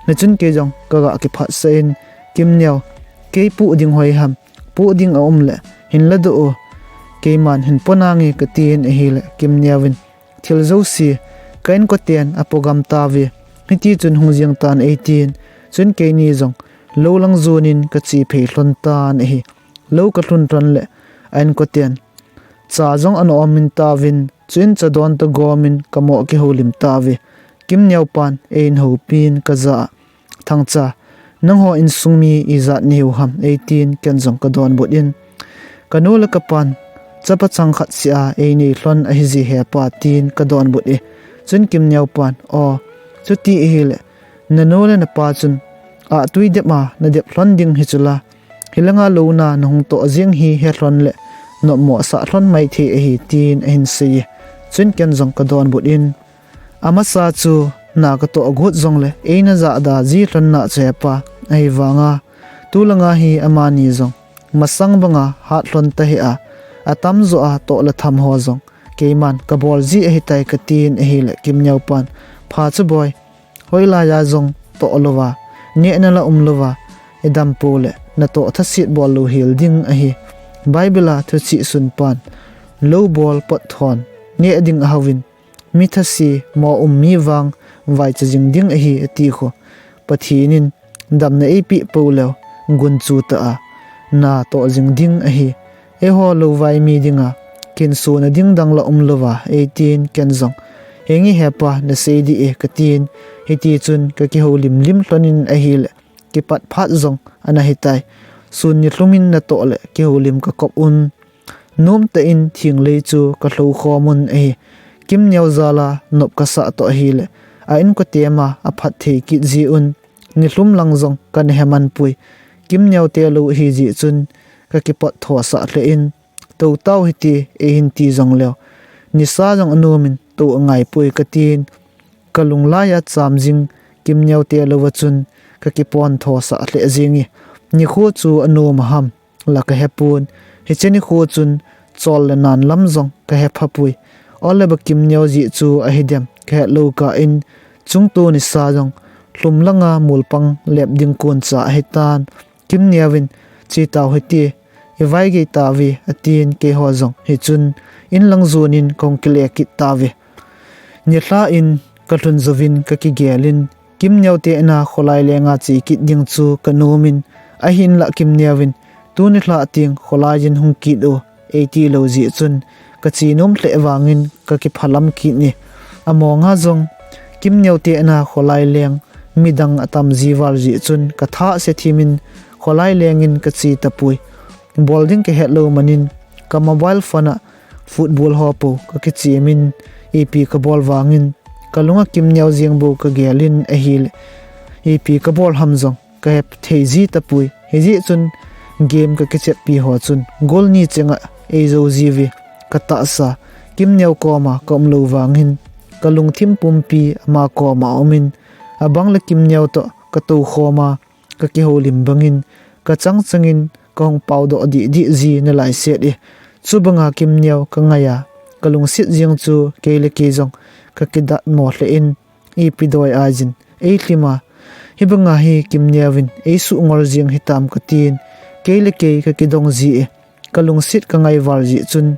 Hichun kei jong kagah kiphatsah in, Kimneo, kei poh ding hoi ham, poh ding aum le hin ladoh o, keiman hin po nange, katin ahile, Kimneo vin, Thil jouse ka inkoten apo gam tauve, hitichun hung jeng tan, eitin. Chuin keini jong lou lang jonin kache phei lhon tan ahi. Lou kalhun lhon le a inkoten cha jong ana omin tauvin, chuin cha don toh gomin kamoh kihoulim tauve. Kimneo pan einhoupin kajah a, Thangcha, nangho insung mi ijat nahiu ham, eitin ken jong kadonbut in, Kanu le kapan chapa chang khat seh a einei lhon ahije hepa, tin kadonbut e. Chuin Kimneo pan, O, chuti ahile, nanu le napa chun ahtui dep a nadep lhon ding hichu la, hilanga louna nahung toh jeng hi helhon le nopmo asah lhon maithei ahi, tin ahin sei e. Chuin ken jong kadonbut in, Amasa chu na katoh got jongle eina jahda ji lhon nachu hepa, ahivanga tulanga hi amani jong masang banga hat lhon tahih a, atamjo a toh le tham ho jong keiman kabol ji ahitai, katin ahile Kimneo pan, Pha chu boi, hoilaiya jong toh louva, nehna la um louva idam pou le natoh thaset bol lou hel ding ahi. Bible a thuchih sun pan, Lou bol pot thon neh ding ahouvin, mi thase mo um mi vang vaicha jing ding ahi, ati khu. Pathen in damna eipeh pou leu gunchu tah a natoh jing ding ahi. Eiho lou vai mi dinga kinsona ding dang la umlouva, eitin ken jong, "Henge hepa, nasei dih e," katin, hitichun kakihoulim lim lhonin ahile, kipat phat jong ana hitai. Sun nilhumin natoh le kihoulim kakop un. Nomtah in thinglei chu kalhou khomun ahi. Kimneo jal a nop kasah toh ahile, a inkote ma aphat thei kit jiun. Nilhum lang jong kana heman pui. Kimneo telou ahijeh chun kakipot thosah lheh in, "Tou tau hite," eihin ti jongleu, nisa jong anomin, "Tou angai pui," katin, kalung laiya cham jing Kimneo telouva chun kakipon thosah lheh jinge. Nikho chu anom aham la kahepon. Hiche nikho chun chol le nan lam jong kahepha pui. Ole ba Kimneo jeh chu ahidem kahetlou kah in, chungto nisa jong lhum langa molpang lep ding koncha ahitan. Kimneovin, "Che tau hite, ivaigei tauve," atin, keiho jong hichun inlang jonin kahung kile kit tauve. Nilhah in kalhun jouvin kakigelin, Kimneo te ina kholai lenga che kit ding chu kanomin, ahinlah Kimneovin, "Tuni lhah teng kholai in hung kit o," eitilou jeh chun, kache nom lheh vangin kakiphalam kit e. Amonga jong Kimneo te ina kholai leng midang atam ji val jeh chun, kathase thimin kholai lengin kache tapui. Bol ding kahetlou manin, ka mobile phone a football ho pou kakichemin, ipi kabol vangin, kalunga Kimneo jeng bou kagelin ahile, ipi kabol ham jong kahethei ji tapui. Hijeh chun game kakicheppi ho chun goal ni chenga eijou jiuve. Katahsa Kimneo koma kaumlou vangin, kalungthim pumpi ama koma aumin, abang le Kimneo toh katou khoma, kakihoulim bangin, kachang changin kahung paodoh dihdih ji nalaiset e. Chubanga Kimneo kangaiya kalungset jeng chu kei le kei jong kakidatmo lheh in, ipi doi aijin eilhima, hibanga hi Kimneovin eisuh ngol jeng hitam katin, kei le kei kakidong ji e. Kalungset kangai val jeh chun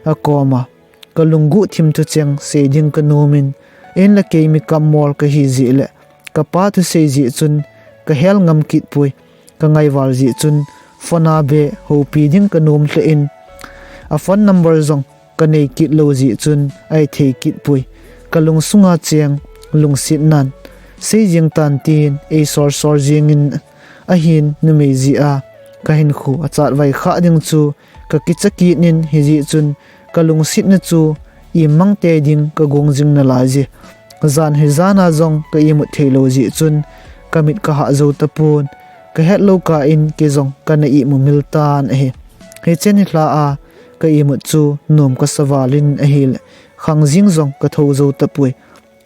akoma kalungguh thim thucheng sei ding kanomin, ahinla kei mi kammol kahi jeh le kapa thusei jeh chun kahel ngam kit pui. Kangai val jeh chun phone a be houpi ding kanom lheh in, a phone number jong kanei kit lou jeh chun ahithei kit pui. Kalungsunga cheng lungset nan sei jeng tan tin eisol sol jengin, ahin numei jeh a kahinkho achatvai khah ding chu kakicha kit in, hijeh chun kalungsetna chu imang tei ding kagong jing nalai je. Jan hijana jong ka imut theilou jeh chun kamit kahah jou tapon, kahetlou kah in kei jong kana imu mil tan ahi. Hiche nilhah a ka imut chu nom kasa valin ahile, khangjing jong kathou jou tapui.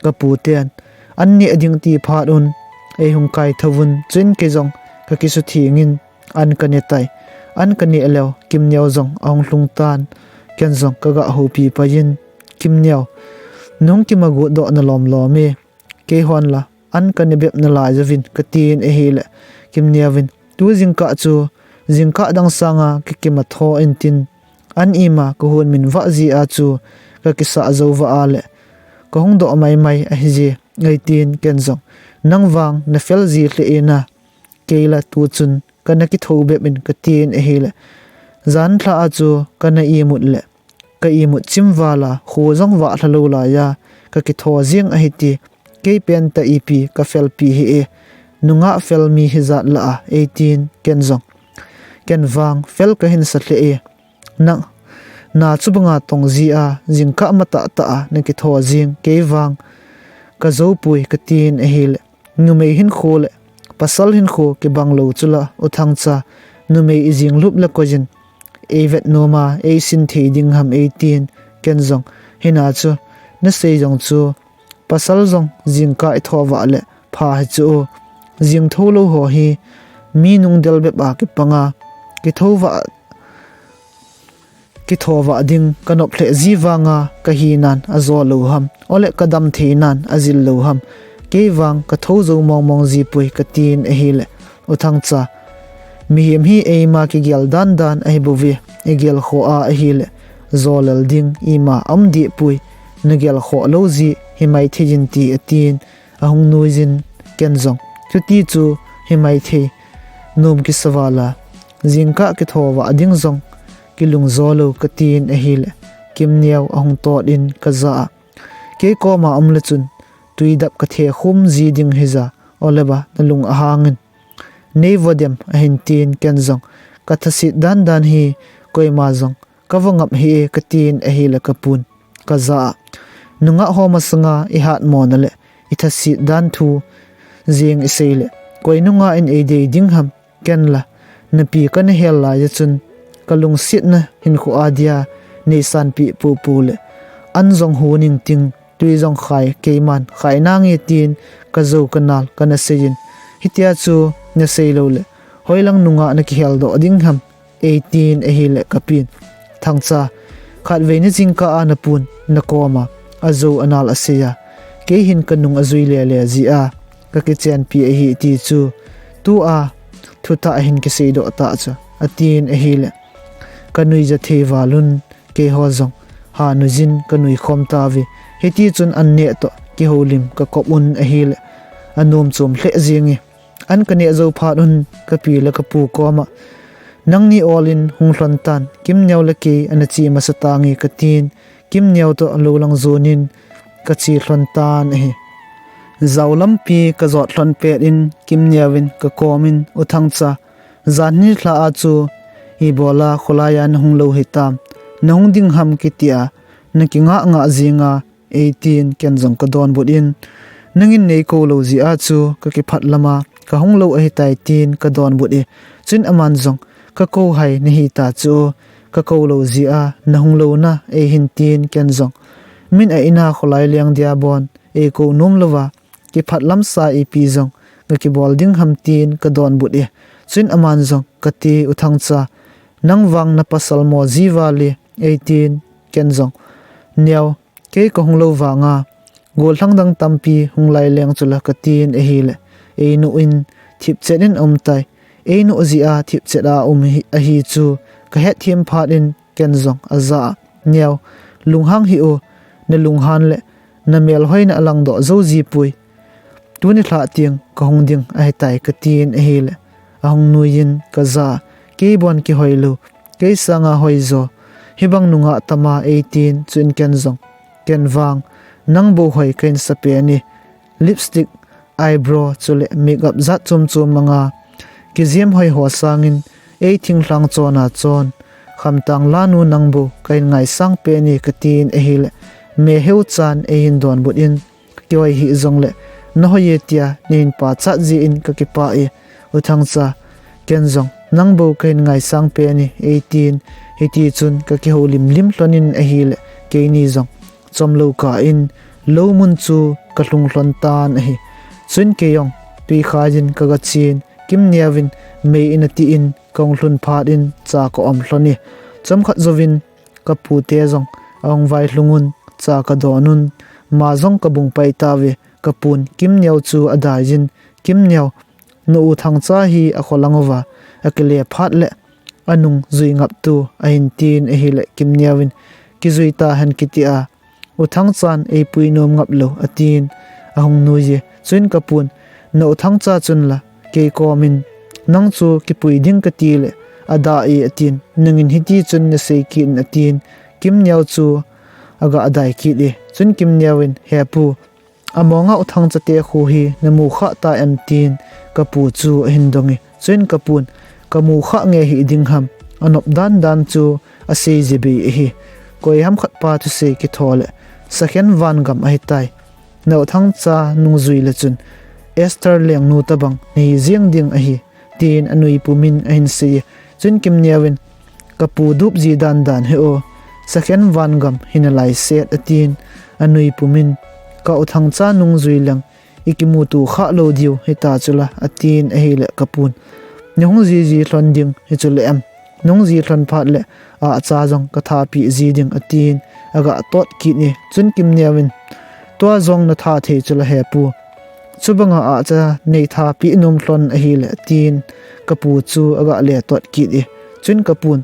Kapu ten an neh ding ti phat un eihung kaithouvun, chuin kei jong kakisuthengin an kane tai. An kaneh leu Kimneo jong ahung lhung tan, ken jong kagah houpi paiyin, Kimneo, nahung kimagot doh nalom lom e, keihon la an kane bep nalai jouvin, katin ahile, Kimneovin, tu jingkah chu jingkah dang sanga kikimatho intin, an ima kahon min vah jeh a chu kakisah jou vah a le kahung doh maimai ahije, eitin ken jong, nang vang nafel ji lheh ina, kei la tuchun kana kithou bep in, katin ahile, jan lhah a chu kana imut le ka imut chim val a kho jong vahlha lou laiya kakitho jeng ahite, kei pentah ipi kafelpi hih e, nungah fel mi hijat lah a, eitin ken jong, ken vang fel kahinsa lheh e, na, na chubanga tong jeh a jingkah matah tah a nakitho jeng, kei vang kajoupoi, katin ahile, numei hinkho le pasal hinkho kibang lou chula, U Thangcha, numei ijing lup le koiyin eivet noma eisin thei ding ham, eitin ken jong, hina chu nasei jong chu, pasal jong jingkah itho vah le pha hichu, jing thou lou ho hi mi nung del bep a kipanga, kitho vah, kitho vah ding kanop lheh ji vanga kahinan ajo lou ham, ole kadam theinan ajil lou ham, kei vang kathou jou mong mong jipoi, katin ahile, U Thangcha, mihem hi eima kigel dan dan ahibouve, igelkhoh a ahile jolel ding ima aum dehpoi, nagelkhoh lou ji himaithei in, ti atin ahung nuiyin, ken jong, chuti chu himaithei, nom kisa val a jingkah kitho vah ding jong kilungjo lou, katin ahile, Kimneo ahung tot in kajah a, kei koma um le chun, tui dap kathe khum ji ding hija, ole ba nalung ahang in. Nei vo dem ahin tin ken jong, kathasit dan dan hi koima jong kavo ngap hih e katin ahile kapun kajah a, nungah ho masanga ihat mona le ithasit dan thu jeng isei le, koi nungah in eidei ding ham, ken la napi kana hel lai a chun, kalungsetna hinkho a dia neisanpeh popo le, an jong hu ning ting, tui jong khai, keiman khai nange tin, kajou kanal kana seiyin, hitia chu nasei lou le, hoilang nungah nakihel doh ding ham, eitin ahile kapin, Thangcha, khatvei ni jingkah a napun nakoma ajou anal asei a, kei hin kanung ajui lele jeh a kakichenpi ahi ti chu tua thutah ahin kisei doh tah chu, atin ahile, kanuija thei val un, keiho jong ha nuijin kanui khom tauve, hiti chun an neh toh kihoulim kakop un ahile, anom chom lheh jenge. An kaneh jou phat un kapi le kapu koma, nangni ol in hung lhon tan, Kimneo le kei ana che masa tange katin, Kimneo toh lou lang jon in kache lhon tan ahi. Jao lampi kajot lhon pet in Kimneo in kakom in, U Thangcha, janhi lha a chu ibola kholai a nahung lou hitam, nahung ding ham kitia nakingah ngah jinga, eitin ken jong kadonbut in, nangin neikou lou jeh a chu kakiphat lama kahung lou ahitai tin kadonbut e. Chun aman jong, kakou hai nahita chu, kakou lou jeh a nahung louna eihin tin ken jong, min a ina kholai leng dia bon eikou nom louva, kiphat lamsa ipi jong kakibol ding ham tin kadonbut e. Chun aman jong, kati U Thangcha, nang vang napasal mo ji val e, eitin ken jong, Neo, kei kahung lou vanga gollhang dang tampi hung lai leng chula katin ahile, einu in thipchet in aum tai, einu jeh a thipchet a um hi, ahi chu kahet them phat in ken jong ajah a, Neo, lunghang hih o, nalunghan le namelhoina alangdoh jou jipoi, tuni lhah teng kahung ding ahitai katin ahile, ahung nuiyin kajah a, kei bon kihoi lou, kei sanga hoijo hibang nungah tama eitin, chun ken jong, ken vang nang bou hoi kahin sa pen e, lipstick, eyebrow chule makeup jat chom chom manga kijem hoi ho sangin, ei thinglhang chona chon, khamtang lanu nang bou kahin ngaisang pen e katin ahile, meheu chan eihin donbut in, kihoi hih jongle nahoi e tia nahin pachat jeh in kakipah e, U Thangcha, ken jong nang bou kahin ngaisang pen e, eitin, hiti chun kakihoulim lim lhon in ahile, keini jong chomlou kah in lou mun chu kalhung lhon tan ahi. Chun kei jong twikhai in kagachen, Kimneo in mei in ati in kahung lhun phat in cha ka-om lhon e. Chomkhat jouvin kapute jong ahung vailhung un, cha kadon un, ma jong kabung pai tauve. Kapun Kimneo chu adaiyin, Kimneo, na u Thangcha hi akholang uva akile phat le anung jui ngaptu ahin tin ahile, Kimneo in, kijui tahen kitia, U Thangchan eipui nom ngaplou, atin ahung nuije. Chuin kapun, na u Thangcha chun la kei komin, nang chu kipui ding katile adah e, atin, nangin hiti chun nasei kit in, atin Kimneo chu aga dai kit e. Chun Kimneo in, he pu, amonga u Thangcha te khu hi namu khah ta em, tin kapu chu ahin dong e. Chuin kapun, kamu khah nge hiding ham, anop dan dan chu asei jebei ahi. Koiham khat pa thusei kitho le sakhen vangam ahitai. Na u Thangcha nungjui le chun Esther lengnu tabang nahi jeng ding ahi, tin anui pumin ahin sei e. Chuin Kimneo in, kapu dup ji dan dan hi o, sakhen vangam hi nalai set, atin anui pumin, ka u Thangcha nungjui leng ikimuto khah lou diu hita chula, atin ahile kapun, nahung jiji lhon ding hichu le em, nahung ji lhon phat le ahcha jong kathapi ji ding, atin aga tot kit e. Chun Kimneo in, tua jong natha thei chula he pu, chubanga ahcha neithapi nom lhon ahile, atin kapu chu aga le tot kit e. Chun kapun,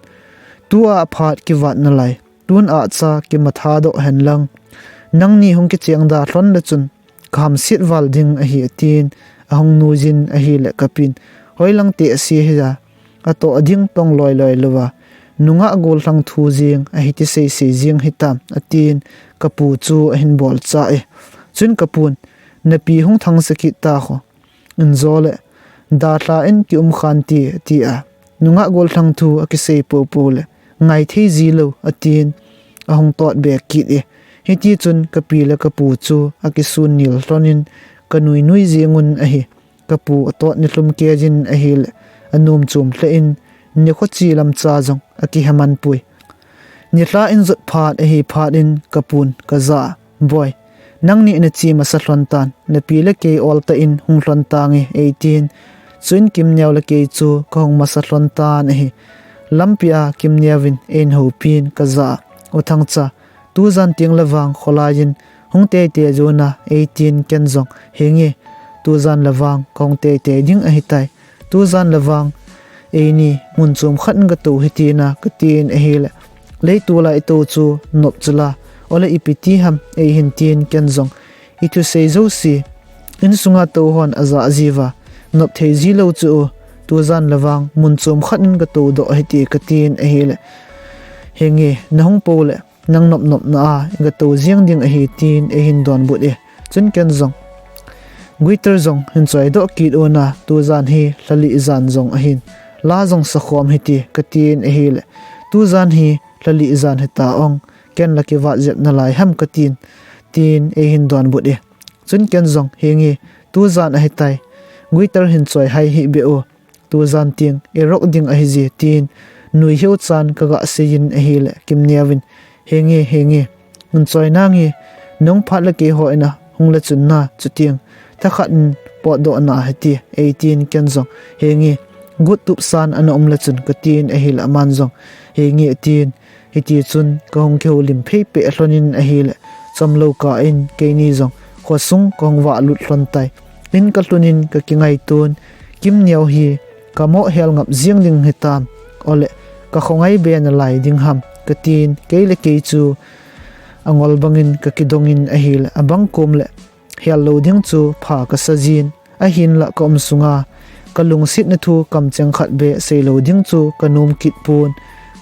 tua phat kivat nalai, tun ahcha kimatha doh hen lang, nangni hung kicheng da lhon le chun kahamset val ding ahi, atin ahung nuijin ahile kapin, hoilang tehse hija, atoh ding tong loi loi louva, Nungah gollhang thu jeng ahi ti seisei jeng hitam, atin kapu chu ahin bolcha e. Chun kapun, napi hung thangsa kit ta kho. Injo le, dalha in kium khan ti, tia. Nungah gollhang thu akisei popo le, ngai thei ji lou, atin ahung tot be kit e. Hiti chun kapi le kapu chu akisun nil lhonin kanui nui jengun ahi. Kapu atot nilhum kejin ahile, anom chom lheh in, nikho chi lamcha jong akiheman pui. Nilhah in jot phat ahi phat in kapun kaja, Boi, nangni nache masa lhon tan, napi le kei oltah in hung lhon tange, eitin. Chuin Kimneo le kei chu kahung masa lhon tan ahi. Lampia Kimneo in einhoupin kaja, U Thangcha, tujan teng le vang kholai in hung teitei jona, eitin ken jong, Henge, tujan le vang kahung teitei ding ahitai. Tujan le vang eini mun chom khat in gatou hitina, katin ahile, Leitol a itou chu nop chula, ole ipi ti ham, eihin tin ken jong, Ithusei jouse insunga tou hon aja jiuva, nop thei ji lou chu, tujan le vang mun chom khat in gatou doh hite, katin ahile, Henge, nahung pou le, nang nopnopna a gatou jeng ding ahi, tin eihin donbut e. Chun ken jong, Guitar jong hin choi doh kit una, tujan hi lhalih jan jong ahin, la jong sakhom hite, katin ahile, Tujan hi lhalih jan hita ong, ken la kivat jep nalai ham, katin, tin eihin donbut e. Chun ken jong, Henge, tujan ahitai, guitar hin choi hai hih beh u, tujan teng irock ding ahije, tin nui hiu chan kaga seiyin ahile, Kimneo in, Henge, henge, hin choi nange, nung phat le keiho ina hung le chun na, chuteng thakhat in potdoh na hite, eitin ken jong, Henge, gut tup san ana um le chun, katin ahile aman jong, Henge, tin, hiti chun kahung kihoulim phei peh lhonin ahile, chomlou kah in keini jong khosung kahung vahlut lhon tai. In kalhunin kakingaitun, Kimneo hi kamoh hel ngap jeng ding hitam, ole kakhongai be nalai ding ham, katin, kei le kei chu angol bangin kakidongin ahile, abang kom le hel lou ding chu pha kasa jin, ahinlah kaum sunga kalungsetna thu kamcheng khat be seilou ding chu kanom kit pon,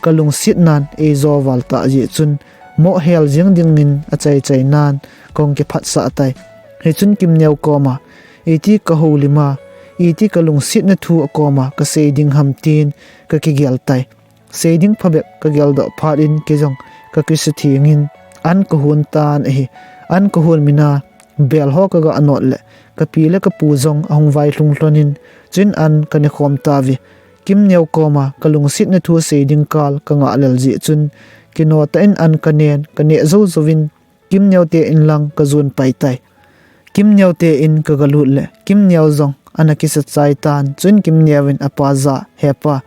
kalungsetnan eijo val tah jeh chun, moh hel jeng dingin achaichai nan kahung kiphatsah tai. Hichun Kimneo koma, iti kahoulim a, iti kalungsetna thu akoma kasei ding ham, tin kakigel tai. Sei ding phabep kageldoh phat in kei jong kakisuthengin, an kahon tan ahi. An kahon mina, bel ho kaga not le, kapi le kapu jong ahung vailhung lhonin, chuin an kanekhom tauve. Kimneo koma kalungsetna thu sei ding kal kangah lel jeh chun, kino tah in an kanen, kaneh jou jouvin, Kimneo te in lang kajon pai tai. Kimneo te in kagalut le, Kimneo jong ana kisa chai tan, chuin Kimneo in apa jah, Hepa,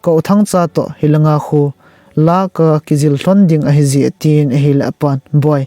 ka U Thangcha toh hilanga khu la kakijil lhon ding ahije, tin ahile apan, Boi,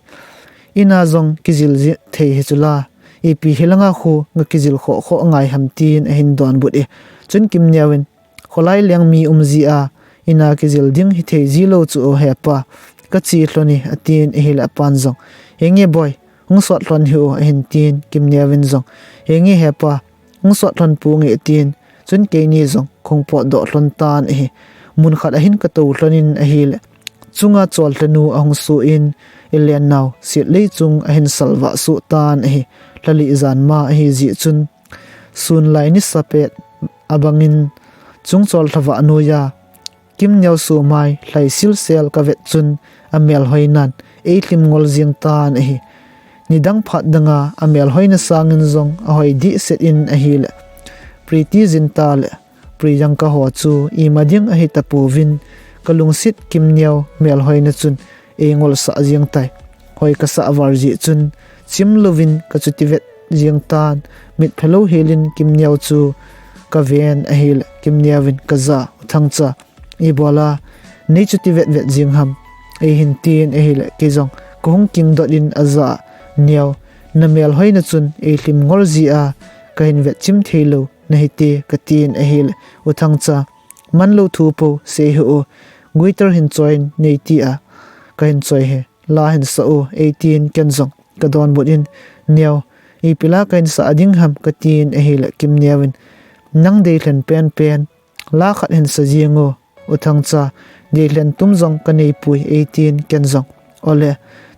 ina jong kijil ji thei hichu la, ipi hilanga khu gakijil khoh khoh ngai ham, tin ahin donbut e. Chun Kimneo in, Kholai leng mi um jeh a, ina kijil ding hithei jilou chu, Hepa, kache lhon e, atin ahile apan jong, Henge Boi, hung sot lhon hih o, ahin tin, Kimneo in jong, Henge Hepa, hung sot lhon ponge, atin, chun keini jong kahung potdoh lhon tan ahi. Mun khat ahin katou lhonin ahile, chunga chollhanu ahung sun, ilennau setlei chung ahin salvah soh tan ahi. Lhalih jan ma ahijeh chun, sunlai nisa pet abangin, chung chollhavah noiya Kimneo somai lhaisilsel kavet chun, amelhoinan eilhim ngol jeng tan ahi. Nidang phat danga amelhoina sangin jong ahoi dehset in ahile, Preity Zinta le Priyanka ho chu ima ding ahitapouvin, kalungset Kimneo melhoina chun eingolsah jeng tai. Hoi kasah val jeh chun, chimlouvin kachuti vet jeng tan, mitphelou helin Kimneo chu kaven ahile, Kimneo in kaja, U Thangcha, ibola neichuti vetvet jeng ham, eihin tin ahile, kei jong kahung kingdot in, Aja Neo, namelhoina chun eilhim ngol jeh a kahin vetchim theilou nahite, katin ahile, U Thangcha, manlou thu pou sei hih o, guitar hin choiyin neiti a, kahin choi e, la hin sah o, eitin ken jong kadonbut in, Neo, ipi la kahin sah ding ham, katin ahile, Kimneo in, nang deilhen penpen la khat hin sa jeng o, U Thangcha, Deilhen tum jong ka neipoi, eitin ken jong. Ole,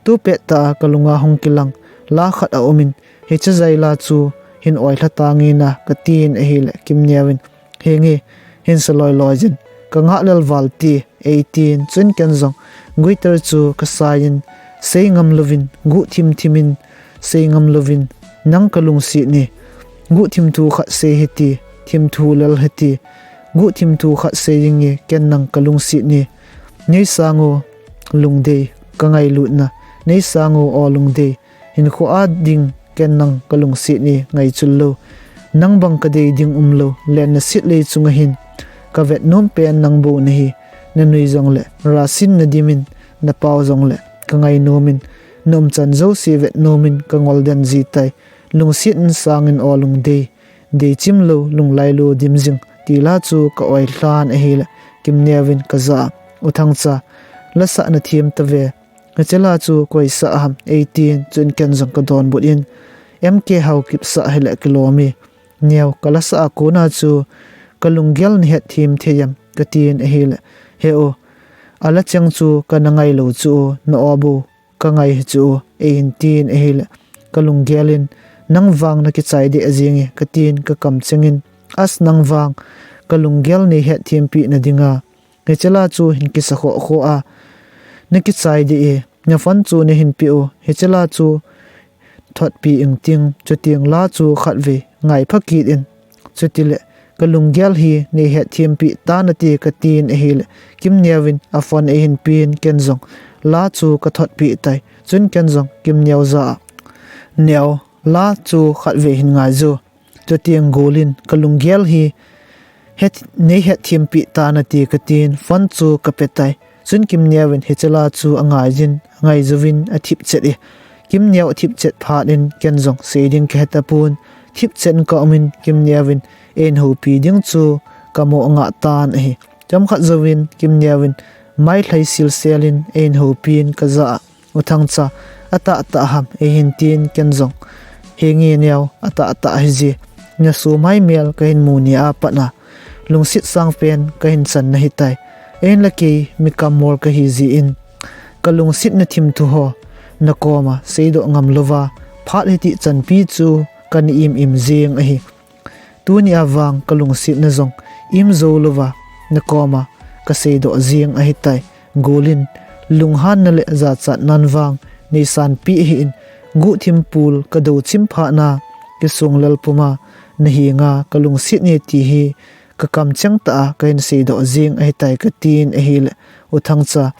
tu pet tah a ka lunga hung kilang la khat a um in, hiche jai la chu hin oilha tange na ka tin ahile, Kimneo in, henge, hin sa loi loi jin, ka ngah lel val ti, eitin, chun ken jong guitar chu ka sai in, sei ngam louvin, guh thim thim in, sei ngam louvin, nang ka lungset ni, guh thim thu khat sei hiti, thim thu lel hiti, guh thim thu khat sei inge, ken nang ka lungset ni, nei sang o Lungdei, ka ngailutna, nei sang o aw Lungdei, hinkho a ding ken nang ka lungset ni, ngaichul lou. Nang bang ka dei ding umlou, lenna sit lei chunga hin ka vet nom pen nang bou nahi, na nui jongle, rasin na dim in, na pao jongle, ka ngai nom in, na umchan jouse vet nom in, ka ngol den ji tai, lungset in sang in aw Lungdei, dei chim lou, lunglai lou dim jing, ti la chu ka oilhan ahile, Kimneo in ka jah a, U Thangcha, la sah na thiem ta ve, hiche la chu koi sah ham, eitin, chun ken jong ka donbut in, M K Haokip sah hile kilom e, Neo, ka la sah a kona chu ka lunggel na het thiem thei em, ka tin ahile, he o, a la cheng chu ka na ngai lou chu o, na aw bou ka ngai hi chu o, eihin tin ahile, ka lunggel in, nang vang na kichai deh jing e, ka tin ka kam cheng in, as nang vang ka lunggel nei het thiem pi na dinga, hiche la chu hin kisa khoh khoh a, na kichai deh e, na phone chu nei hin pe o, hiche la chu thot pi ing ting, chuteng la chu khat vei ngai pha kit in, chutile, ka lunggel hi nei het thiem pi ta na ti, ka tin ahile, Kimneo in a phone eihin pe in, ken jong la chu ka thot pi tai, chun ken jong Kimneo jah a, Neo, la chu khat vei hin ngai jo, chuteng gol in ka lunggel hi het, nei het thiem pi ta na ti, ka tin, phone chu ka pe tai. Chun Kimneo in hiche la chu a ngai jin, a ngai jouvin a thip chet e. Kimneo a thip chet phat in ken jong sei ding ka he tapon, thip chet in ka um in, Kimneo in eihin houpi ding chu ka mo ngah tan ahi. Chomkhat jouvin Kimneo in mai lhai sil sel in eihin houpi in ka jah a, U Thangcha, a tah tah ham, eihin tin ken jong, henge Neo, a tah tah hi ji, na sumai mel ka hin mu ni a pat na, lungset sang pen ka hin chan na hi tai, ahinla kei mi kammol ka hi ji in, ka lungset na thim thu ho na koma seidoh ngam louva, phat hiti chanpi chu ka na im im jing ahi. Tuni a vang ka lungsetna jong im jou louva, na koma ka seidoh jing ahi tai. Gol in, lunghanna le jachatnan vang nei sanpi ahi in, guhthim pul ka do chim phat na, kisung lel puma na hinga ka lungset ni ti hi ka kamcheng tah a ka hin seidoh jing ahi tai, ka tin ahile, U Thangcha,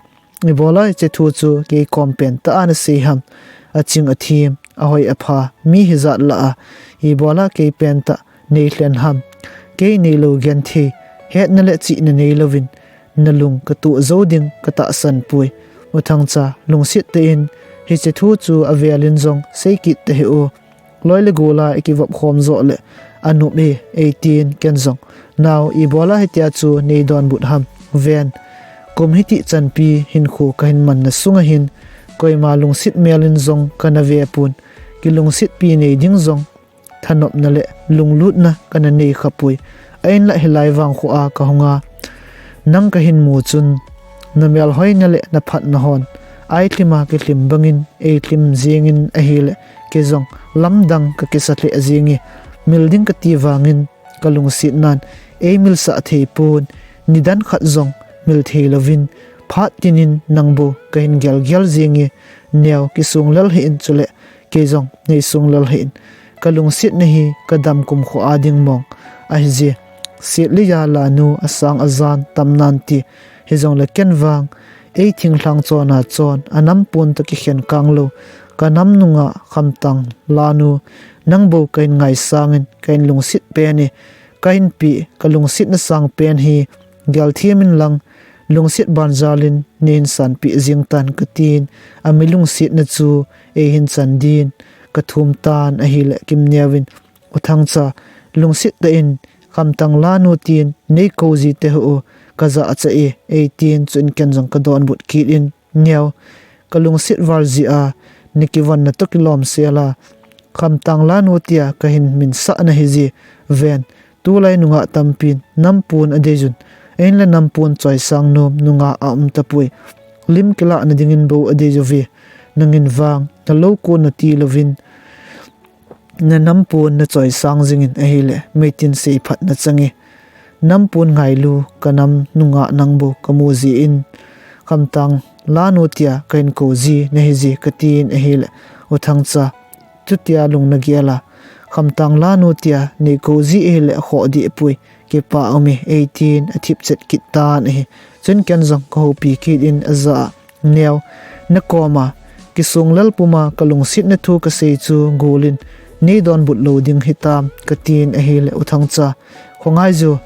ibola hiche thu chu kei kom pen tah a na sei ham, a ching a thim, a hoi a pha, mi hijat lah a, ibola kei pen tah nei lhen ham, kei neilou genthei, hetna le chihna neilouvin, na lung ka tuh jou ding ka tahsan poi. U Thangcha, lungset tah in, hiche thu chu avel in jong sei kit tahih o, loi le gol a i kivop khom joh le, a nop e, ei tin ken jong, nao, ibola hitia chu nei donbut ham, ven, kum hiti chanpi hinkho ka hin man na sunga hin, koima lungset mel in jong ka na ve pon, kilungsetpi nei ding jong, thanopna le lunglutna ka na nei kha poi. Ahinla hilai vang kho a ka hung a, nang ka hin mu chun, na melhoina le na phatna hon, ai lhim a kilhim bang in ei lhim jing in ahile, kei jong lamdang ka kisa lheh jing e, mil ding ka ti vang in, ka lungset nan ei milsah thei pon, nidan khat jong mil thei louvin, phat tin in nang bou ka hin gel gel jing e, neo, kisung lel hih in chule, kei jong nei sung lel hih in, ka lungsetna hi ka dam kum kho a ding mong ahi je. Sitlhih a lanu a sang a jan tam nan ti, hijongle ken vang, ei thinglhang chon a chon, a nam pon toh kikhen kang lou, ka nam nunga khamtang lanu, nang bou ka hin ngaisang in, ka hin lungset pen e, ka hin pe, ka lungsetna sang pen hi, gel thiem in lang, lungset banjal in nei hin sanpeh jing tan ka tin, a mi lungsetna chu ei hin chan din ka thum tan ahile, Kimneo in, U Thangcha, lungset tah in, khamtang lanu tin nei kou ji tahih o, ka jachat e, ei tin, chuin ken jong ka donbut kit in, neo, ka lungset val jeh a, na kivon na toh kilom sel a, khamtang lanu tia ka hin minsah na hi je, ven, tulai nungah tampin, nam pon a dei jun, Ahinla nampon choisang nom nungah a um tapoi. Lim kilah nadingin bou adei uve. Nangin vang, nalou kon nati louvin, nanampon nachoisang jingin ahile, meitin seiphat nachange. Nampon ngailu, kanam nungah nang bou kamu jin, Khamtang lanu tia kahin kou ji nahi ji katin ahile, U Thangcha chutia lung nagel a, Khamtang lanu tia neikou ji ahile khoh deh poi, kipah ume, eitin athip chet kit tan ahi. Chun ken jong kahoupi kit in ajah a, Neo, nakoma kisung lel puma kalungsetna thu kasei chu gol in, neidonbut lou ding hitam, katin ahile, U Thangcha, khongai jo,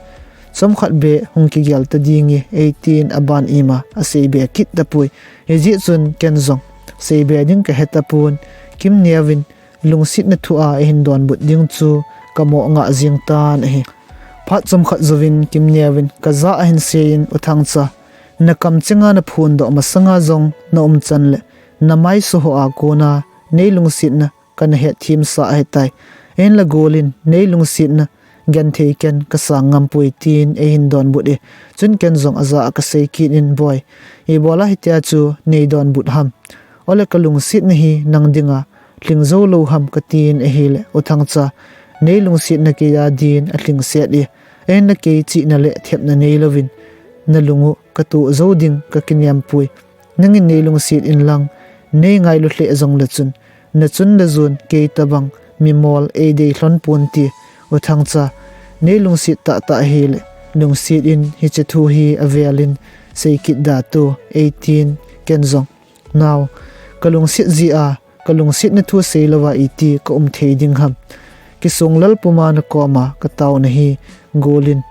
chomkhat beh hung kigel ta dinge, eitin aban ima asei be kit tapoi. Hijeh chun ken jong sei be ding kahe tapon, Kimneo in lungsetna thu a eihin donbut ding chu kamo ngah jing tan ahi. Phat chomkhat jouvin Kimneo in kajah a ahin seiyin, U Thangcha, nakamchenga naphondoh masanga jong naumchan le namaiso ho a kona neilungsetna kana hetthem sah ahitai. Ahinla gol in neilungsetna genthei ken kasang ngam poi, tin eihin donbut e. Chun ken jong ajah a kasei kit in, Boi, ibola hitia chu neidonbut ham? Ole kalungsetna hi nang dinga lhing jou lou ham, katin ahile, U Thangcha, neilungsetna kei a din alhingset e. Ahinla kei chihna le thepna neilouvin nalung u katoh jou ding kakinem poi. Nangin neilungset inlang, neingailu lheh jongle chun, nachun le jon kei tabang mimol eidei lhon ponte. U Thangcha, neilungset tahtah hile lungset in, hiche thu hi avel in sei kit da to, eitin ken jong, Nao, kalungset jeh a kalungsetna thu seilouva iti kaum thei ding ham? Kisung lel puma nakoma kataona hi gol in,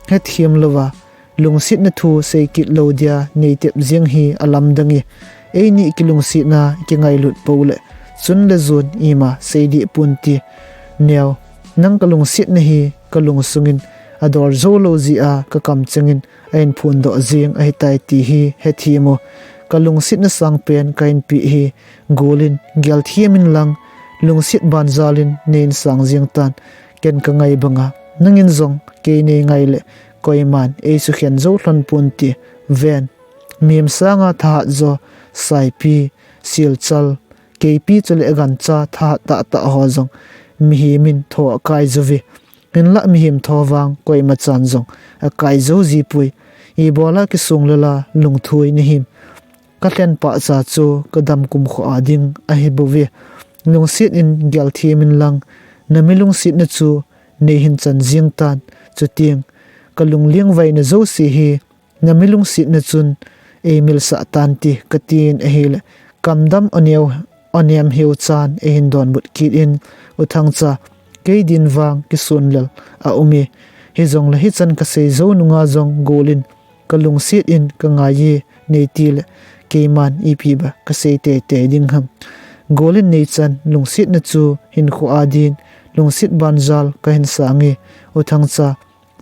hetthem louva lungsetna thu sei kit lou dia neitep jeng hi alamdang e. Eini kilungsetna ikingailut pou le chun le jon ima sei deh ponte. Neo, nang kalungsetna hi kalungsung in ador jou lou jeh a kakamcheng in ahin phondoh jeng ahitai ti hi hethem o. Kalungsetna sangpen kahin peh hi gol in, gelthem inlang, lungset banjal in neihin sang jeng tan. Ken kangai banga nangin jong kei neingai le koiman eisukhen jou lhon ponte. Ven, mihem sanga thahat jo, Saipi, Silchal, Keipi chule gancha thahat tahtah ho jong mihem in tho akai jouve. Hinlah mihem tho vang koimachan jong akai jou jipoi. Ibola kisung lela lungthoi nahim? Kalhen pahcha chu kadam kumkho a ding ahibouve. Lungset in gelthem inlang, nami lungsetna chu neihin chan jeng tan. Chuteng kalunglengvaina jouse hi nami lungsetna chun eimilsah tante, katin ahile, kamdam aneo, anem heu chan eihin donbut kit in, U Thangcha, kei din vang kisun lel aume. Hijongle hichan kasei jou nunga jong gol in kalungset in kangai e neiti le, keiman ipi ba kasei teitei ding ham? Gol in neichan lungsetna chu hinkho a din lungset banjal kahin sange, U Thangcha.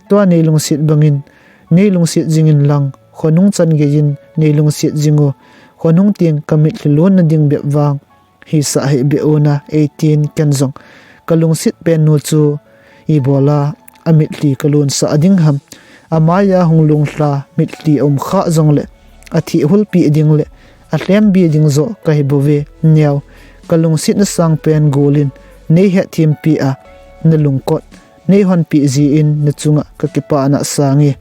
Tua neilungset bangin neilungset jing inlang, khonung chan geiyin neilungset jing o. Khonung teng kamitlhi lonna ding bep vang hisah hih beh o na, eitin ken jong kalungset pennu chu ibola amitlhi kalonsah ding ham? Amaiya hung lunglha mitlhi aum kha jongle athih hulpeh ding le alhembi ding joh kahibouve. Neo, kalungsetna sangpen gol in neihetthempeh a, nalungkot neihonpeh jeh in nachunga kakipana sange.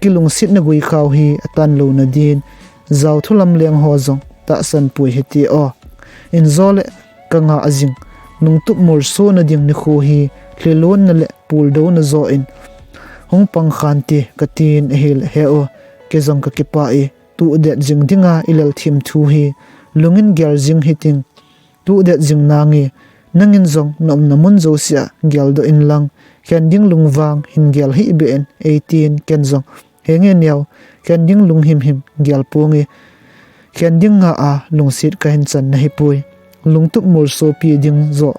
Kilungsetna guikhao hi atan louna din jaothu lamleng ho jong tahsan poi hite o. Injo le kangah jing lungtup molsona ding nikho hi lhilonna le puldouna joh in hung pang khante, katin ahile, He o, kei jong kakipah e. Tuhdet jing dinga ilelthem thu hi lungin gel jing hitin, tuhdet jing nange. Nangin jong naumna mun jousea geldoh inlang, khen ding lung vang hin gel hih beh in, eitin ken jong, Henge Neo, khen ding lung himhim gel ponge. Khen ding nga a lungset kahin chan nahipoi. Lungtup molsopi ding joh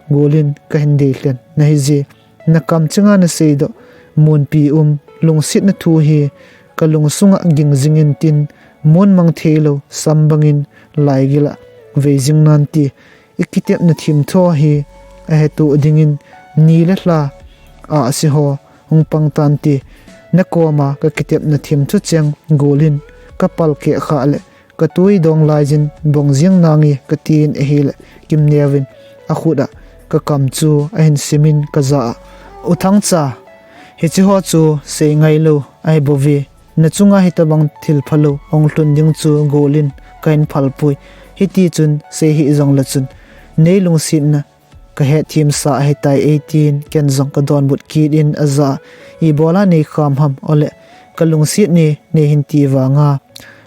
gol in kahin deilhen nahije. Nakamchenga naseidoh munpi um lungsetna thu hi kalungsunga ging jing intin, mun mang theilou sam bangin laigila vei jing nante. Ikitepna themtho hi ahetoh dingin ni le lha ahsi ho hung pang tante. nakoma kakitepna thim thucheng golin kapal keh khah le katui dong laiyin bong jing nange katin ahile, Kimneo in akhut a kakam chu ahin simin kajah a, U Thangcha, hiche ho chu sei ngailou ahibouve. Nachunga hitobang thil phalou hung lhun ding chu golin kahin phalpoi. Hitichun sei hih jongle chun nei lungsetna kahetthemsa ahitai, eitin ken jong kadonbut kit in ajah a, Ibola neikham ham, ole kalungset ne neihin ti vanga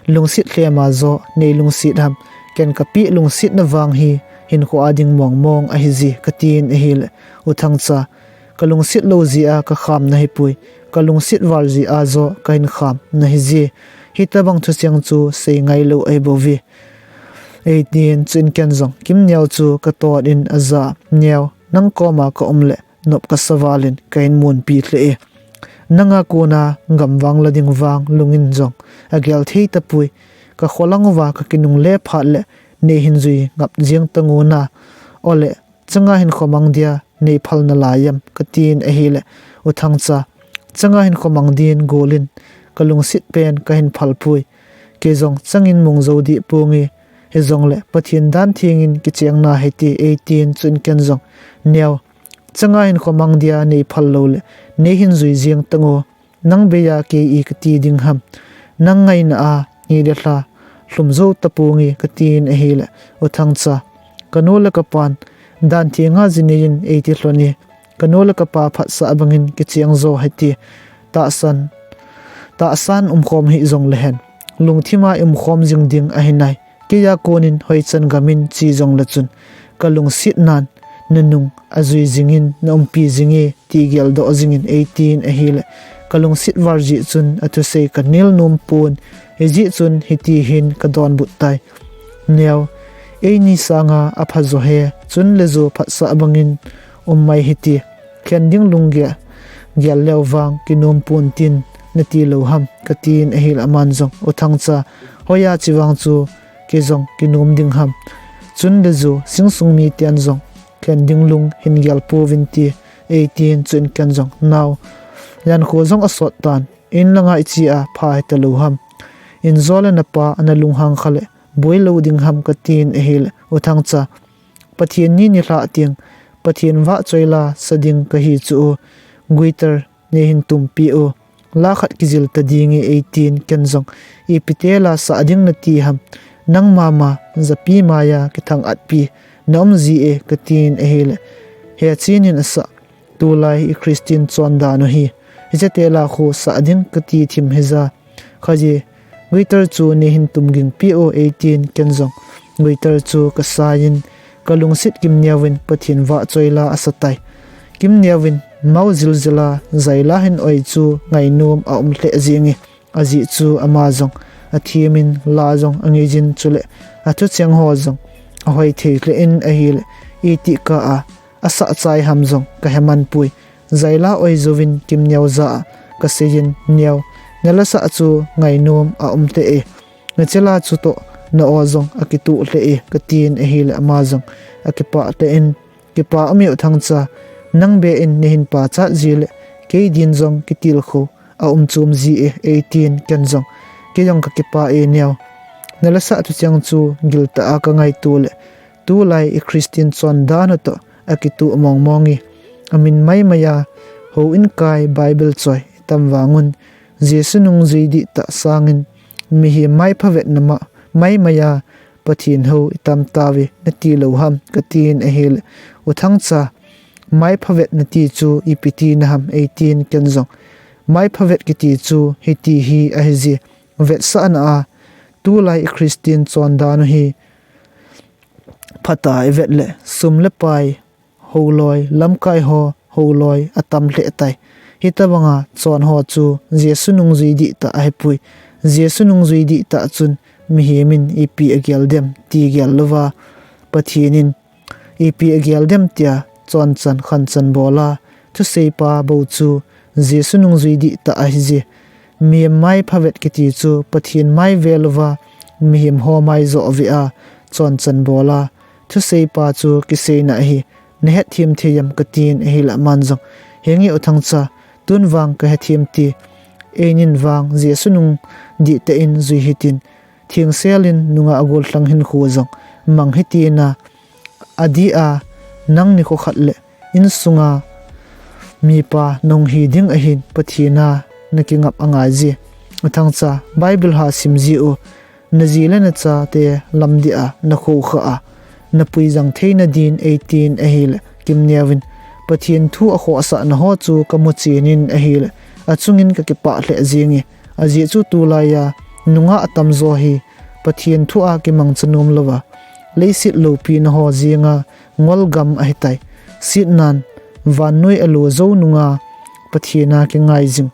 lungset lhema joh neilungset ham? Ken kapeh lungsetna vang hi hinkhoa ding mongmong ahije katin ahile, U Thangcha, kalungset lou jeh a kakham nahipoi, kalungset val jeh a joh kahin kham nahije. Hitobang thucheng chu sei ngailou ahibouve, eitin chuin ken jong Kimneo chu katot in ajah a, Neo, nang koma kaum le nop kasa valin kahin munpi lheh e. Nanga kona gamvang la ding vang lungin jong agel thei tapoi. Kakholang uva kakinungle phat le neihin jui ngap jeng tangu na, ole changa hinkho mang dia neiphal nalai em katin ahile, U Thangcha, changa hinkho mang din golin kalungset pen kahin phalpoi. Kei jong changin mong jou deh ponge, hijongle Pathen dan thengin kicheng nahite, eitin chuin ken jong, Neo, changa hinkho mang dia neiphal loule neihin jui jeng tangu, nang bei a kei i kati ding ham? Nang ngaina a ni le lha lhum jou taponge katin ahile, U Thangcha, kanu le kapan dan thenga ji neiyin eiti lhon e, kanu le kapa phatsah bangin kicheng jo hite, tahsan, tahsan umkhom hih jonglehen lungthima iumkhom jing ding ahinai. Keija konin hoichan gamin che jongle chun kalungsetnan nanung ajui jingin naumpi jinge ti geldoh jingin eitin ahile, kalungset val jeh chun athusei kanel nom pon, hijeh chun hiti hin kadonbut tai. Neo, eini sanga apha jo he, chun le jo phatsah bangin um mai hite, khen ding lunggel, gel leu vang kinom pon tin nati lou ham katin ahile aman jong, U Thangcha, hoiya che vang chu kei jong kinom ding ham? Chun le jo singsung miten jong khen ding lung hin gel pouvin te, eitin chuin ken jong, Nao, jankho jong asot tan, in langa iche a pha hita lou ham? In jo le napa ana lunghang kha le boi lou ding ham katin ahile, U Thangcha, Pathen ni nilhah teng Pathen vahchoi la sa ding kahi chu u, guitar neihin tumpeh u, la khat kijil ta dinge, eitin ken jong, ipi ti la sah ding nati ham? Nang mama japi maiya kithang-atpi naum jie katin ahile, Hechen in asah tulai i Christian chondan u hi, hiche ti la khu sah ding kati thim hija, khaji, guitar chu neihin tum gingpeh u, eitin ken jong guitar chu kasaiyin, kalungset Kimneo in Pathen vahchoi la asa tai. Kimneo in mao jiljil a jaila hin oi chu ngainom aum lheh jenge, ajeh chu ama jong athemin la jong angeiyin chule athucheng ho jong ahoi thei lheh in ahile, itih kah a asah chai ham jong kaheman poi. Jaila oi jouvin Kimneo jah a kaseiyin, Neo, nala sah chu ngainom aum lheh e, nachela chutoh na-o jong akituh lheh e katin ahile ama jong akipah lheh in, Kipah um e U Thangcha, nang bei in neihin pachat jile kei din jong kitilkhou aum chom jie, eitin ken jong, Kei jong kakipah e Neo, nala sah thucheng chu giltah a kangaito le tulai i Christian chondan u toh akituh mongmong e. Amin maimai a houin kai Bible choi itam vangun, Jesu nungjui dihtah sangin mihem maipha vetna ma maimai a Pathen hou itam tauve nati lou ham katin ahile, U Thangcha, maipha vet nati chu ipi tina ham, eitin ken jong, maipha vet kiti chu hiti hi ahije, vetsahna a tulai i Christian chondan u hi phatah a ivet le sum le pai houloi, lamkai ho houloi atam lheh tai. Hitobanga chon ho chu Jesu nungjui dihtah ahipoi. Jesu nungjui dihtah chun mihem in ipi agel dem ti gel louva, Pathen in ipi agel dem tia chonchan khanchan bol a thuseipa bou chu Jesu nungjui dihtah ahije. Mihem maipha vet kiti chu Pathen mai ve louva mihem ho mai joh ve a chonchan bol a thuseipa chu kiseina ahi, nahetthem thei em katin ahile aman jong, Henge U Thangcha, tun vang kahetthem te, einin vang Jesu nung dihtah in jui hitin, thengselin nungah gollhang hinkho jong mang hitin, adih a, nang nikho khat le insunga mipa nahung hi ding ahin Pathen a nakingap angaije. U Thangcha, Bible ha simji u, naji le nachate lamdih a nakhoukhah a, napui jang theina din eitin ahile, Kimneo in, Pathen thu akhohsahna ho chu kamu chenin ahile, achungin kakipah lheh jenge. Ajeh chu tulaiya nungah atamjo hi Pathen thu a kimangcha nom louva, leiset loupina ho jenga ngolgam ahitai. Setnan vannoi alo jou nunga Pathen a kingai jing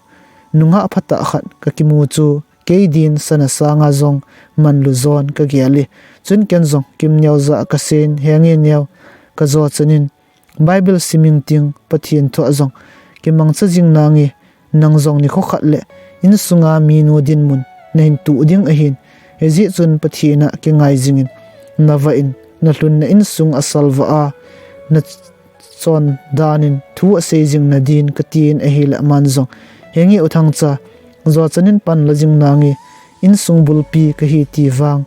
nungah phatah khat kakimu chu, kei din sana sanga jong manlu jon kagel e. Chun ken jong Kimneo jah a kaseiyin, Henge Neo, kajo chanin Bible sim inting, Pathen thu a jong kimangcha jing nange, nang jong nikho khat le insunga minu dinmun nahin tuh ding ahin, hijeh chun Pathen a kingai jingin, navah in nalhunna insung asalvah a, nachon danin thu asei jing nadin katin ahile aman jong, Henge U Thangcha, jo chanin pan la jing nange, insung bulpi kahi ti vang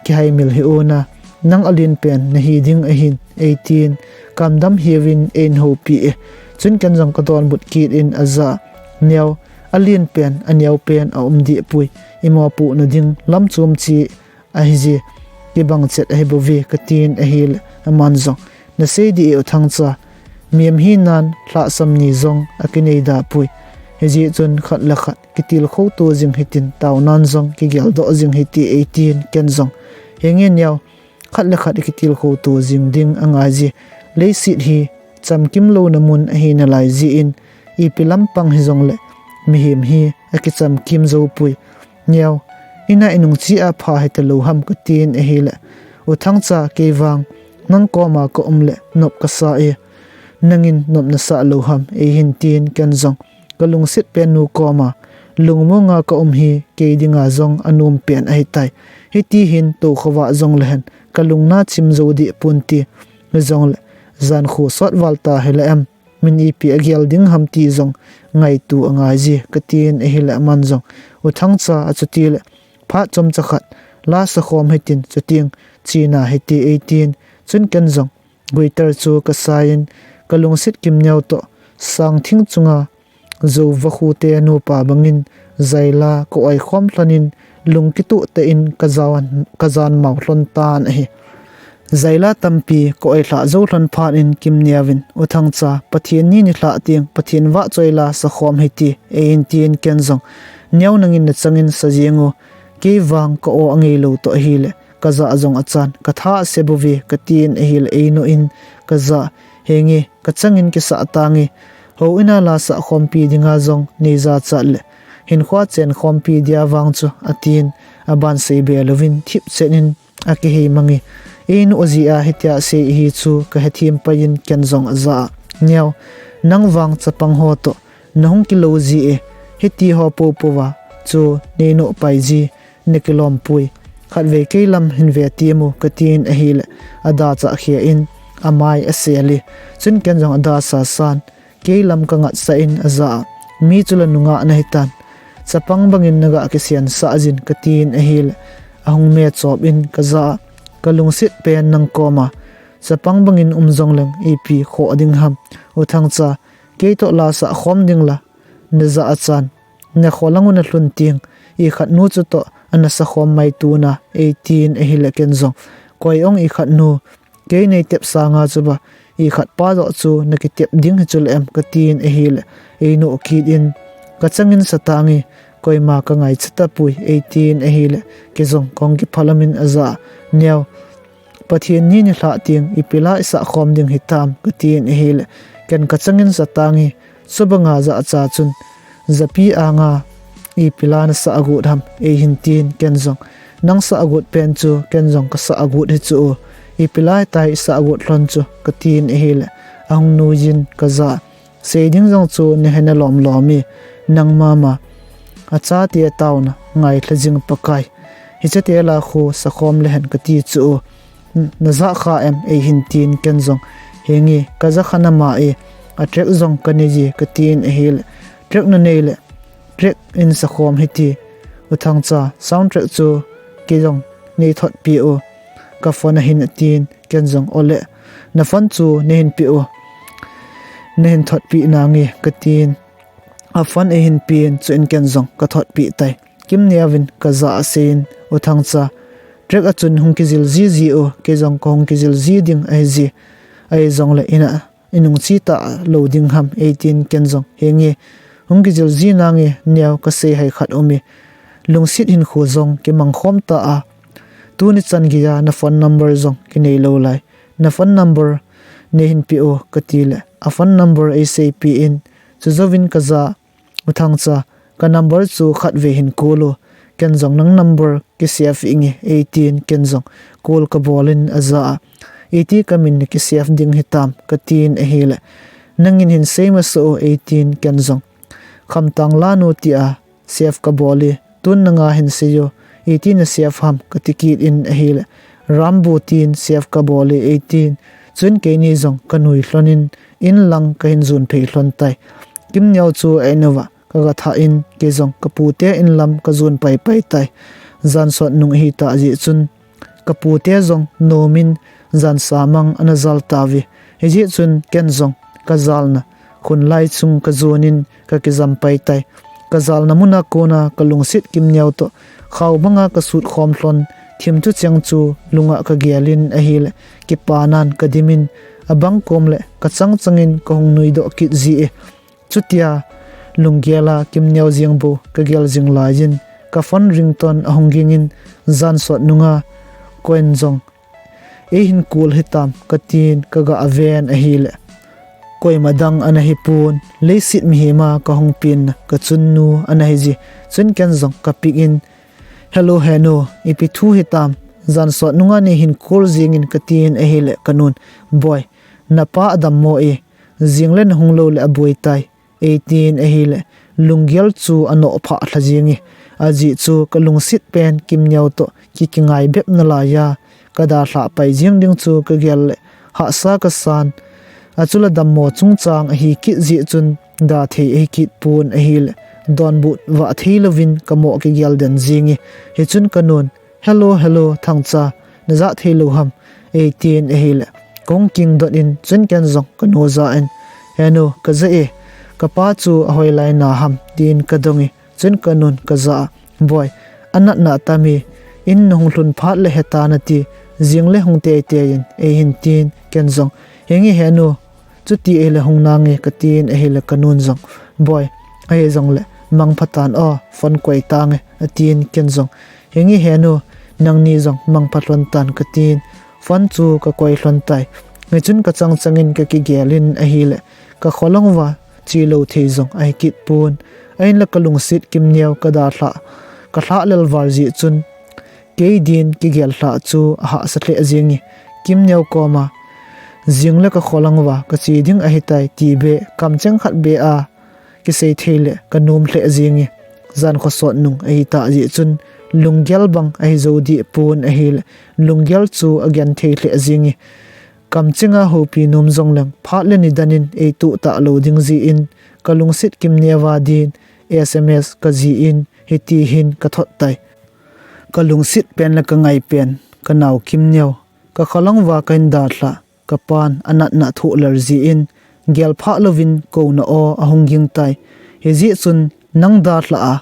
kihaimil hih un, nang alenpen nahi ding ahin eitin, kamdam hiuvin eihoupi e. Chun ken jong kadonbut kit in ajah a, Neo, alenpen aneopen aum dehpoi, imopohna ding lam chom cheh ahije, kibang chet ahibouve katin ahile aman jong, Nasei dih e U Thangcha, mihem hinan lhahsam ni jong akinei dapoi. Hijeh chun khat le khat kitilkhou to jing hitin, taonan jong kigeldoh jing hite eitin ken jong, Henge Neo, khat le khat ikitilkhou to jing ding angaije. Leiset hi chamkim louna mun ahi nalai jeh in, ipi lampang hijongle mihem hi akichamkim joupoi. Neo, ina inung cheh a pha hitalou ham katin ahile, U Thangcha, kei vang nang koma kaum le nop kasa e, nangin nop nasah lou ham eihin tin ken jong, kalungset pen nu koma, Lungmonga kaum hi kei dinga jong anompen ahitai. Hiti hin toukhovah jonglehen kalungna chim jou dehponte, hijongle jankho sotval ta hile em, min ipi agel ding ham ti jong ngaito angaije katin ahile aman jong, U Thangcha, achutile phat chomcha khat la sakhom hitin, chuteng chena hite eitin, chun ken jong guitar chu kasaiyin, kalungset Kimneo toh sangthing chunga jou vakhute nupa bangin jaila ka-oikhom lhonin, lungkitoh tah in kajan, kajan mao lhon tan ahi. Jaila tampi ka-oilhah jou lhon phat in Kimneo in, U Thangcha, Pathen ni nilhah teng Pathen vahchoi la sakhom hite eihin tin ken jong, Neo, nangin nachangin sa jeng o, kei vang ka-o angeilou toh ahile kajah jong achan, katha ase bouve katin ahile einoh in kajah a, Henge, kachangin kisah tange, houin a la sahkhompi dinga jong neijachat le hinkhoa chenkhompi dia vang chu, atin, aban seibe louvin thipchet in akihei mange. Einoh jeh a hitia asei ahi chu kahethem pai in ken jong ajah a, Neo, nang vang chapang ho toh nahung kilou ji e, hitiho poupouva chu neinoh paiji, nakilompoi. Khatvei kei lam hin ve temu katin ahile adachah kheh in amai asel e. Chun ken jong adasasan kei lam kangatsah in ajah a, Mi chula nungah nahitan, chapang bangin naga kisensah jin katin ahile ahung mechop in kajah a, Kalungset pen nang koma chapang bangin um jongleng ipi khoh ding ham, U Thangcha, keitoh la sahkhom ding la najah achan, nakholang u nalhun teng ikhatnu chutoh ana sakhom maituna eitin ahile ken jong, Koi ong ikhatnu, kei neitep sanga chuba ikhatpa joh chu nakitep ding hichule em katin ahile einoh kit in, Kachangin sa tange, koima kangaicha tapoi eitin ahile kei jong kahung kiphal umin ajah a, Neo, Pathen ni nilhah teng ipi la isahkhom ding hitam katin ahile ken kachangin sa tange, chubanga jahcha chun japi anga ipi la nasah agot ham eihin tin ken jong, Nang sah agot pen chu ken jong kasah agot hichu o, ipi la hitia isah agot lhon chu katin ahile ahung nuiyin kajah a, Sei ding jong chu nahe nalom lom e, nang mama, achate taona ngailha jing Pakai, hichete la khu sakhom lehen kati chu o, najah kha em eihin tin ken jong, Henge, kajah kha nama e, a track jong kanei e katin ahile, Track nanei le Track in sakhom hiti. U Thangcha, sound track chu kei jong nei thotpi u. Ka phone ahin atin, ken jong ole. Na phone chu neihin pe u. Neihin thotpi nange katin. A phone eihin pen, chuin ken jong ka thotpi tai. Kimneo vin ka jah a aseiyin, U Thangcha, track a chun hung kijil jiji u, kei jong ka hung kijil ji ding ahi ji. Ahi jongle ina inung chi talou ding ham eitin ken jong, henge, hung kijil ji nange neo, ka sei hai khat um e. Lungset hinkho jong kimang khom ta a. Tuni chan geiya na phone number jong kinei lou lai. Na phone number neihin pe u kati le, a phone number eiseipi in, chujouvin ka jah a, U Thangcha, ka number chu khatvei hin call u. Ken jong nang number kisave inge eitin ken jong call ka bol in ajah a. Iti ka min na kisave ding hitam katin ahile. Nangin hin sei masa u eitin ken jong. Khamtang Lanu tia save ka bol e, tun nanga hin sei u, iti na save ham kati kit in ahile. Rambu tin save ka bol e eitin. Chuin keini jong ka nui lhon in, in lang ka hin jon phei lhon tai. Kimneo chu a in uva ka ga thah in, kei jong ka pute in lam ka jon pai pai tai. Jan sot nung ahita jeh chun ka pute jong nom in jan sa mang ana jal tauve. Hijeh chun ken jong ka jalna khun lai chung ka jon in ka kijam pai tai. Ka jalna muna kona ka lungset Kimneo toh khao banga ka sut khom lhon, thim thucheng chu lunga ka gel in ahile, kipanan ka dim in, abang kom le ka chang chang in ka hung nui doh kit ji e. Chutia lunggel a Kimneo jeng bou ka gel jing laiyin, ka phone ringtone ahung ging in, jan sot nunga koiin jong eihin call hitam katin ka ga ven ahile, koima dang ana hi pon, leiset mihem a ka hung penna ka chunnu ana hi ji. Chuin ken jong ka pick in, "Hello, he nu, ipi thu hitam? Jan sot nunga neihin call jing in," katin ahile ka nun, "Boi, na pa adammo e, jing le na hung lou le aboi tai," eitin ahile, lunggel chu anoh phah lha jing e. Ajeh chu ka lungset pen Kimneo toh ki kingai bep nalaiya ka dalhah pai jing ding chu ka gel le hahsa ka san. Achule dammo chungchang ahi kit jeh chun da thei ahi kit pon ahile, donbut vah thei louvin ka mo kigel den jing e. Hichun ka nun, "Hello, hello, Thangcha, na jah thei lou ham?" eitin ahile, ka hung king dot in, chuin ken jong ka nu jah in, "He nu, ka jah e, ka pa chu ahoi lai na ham?" tin ka dong e. Chuin ka nun ka jah a, "Boi, anatna tam e, in na hung lhun phat le heta nati, jing le hung teitei in," eihin tin, ken jong, "Henge he nu, chuti ahile hung nange," katin ahile ka nun jong, "Boi, ahi jongle mangpha tan o, phone koi tange," atin ken jong, "Henge he nu, nangni jong mangpha lhon tan," katin, phone chu ka koi lhon tai. Hichun ka chang chang in ka kigel in ahile, ka kholong uva che lou thei jong ahi kit pon. Ahinla ka lungset Kimneo ka dalhah, ka lhah lel val jeh chun, kei din kigel lhah chu ahahsa lheh jing e. Kimneo koma, "Jing le ka kholong uva ka che ding ahitai," ti beh, kamcheng khat beh a kisei thei le ka nom lheh jing e. Jan khosot nung ahita jeh chun, lunggel bang ahi jou deh pon ahile, lunggel chu agen thei lheh jing e. Kamchenga houpi nom jongleng, phat le nidan in eituh talou ding jeh in, ka lungset Kimneo a din S M S ka jih in, hiti hin ka thot tai. Ka lungset pen le ka ngai pen, ka nao Kimneo, ka kholong uva ka hin dalhah, ka pan anatna thoh lel jeh in, gel phah louvin kouna aw ahung ging tai. Hijeh chun, nang dalhah a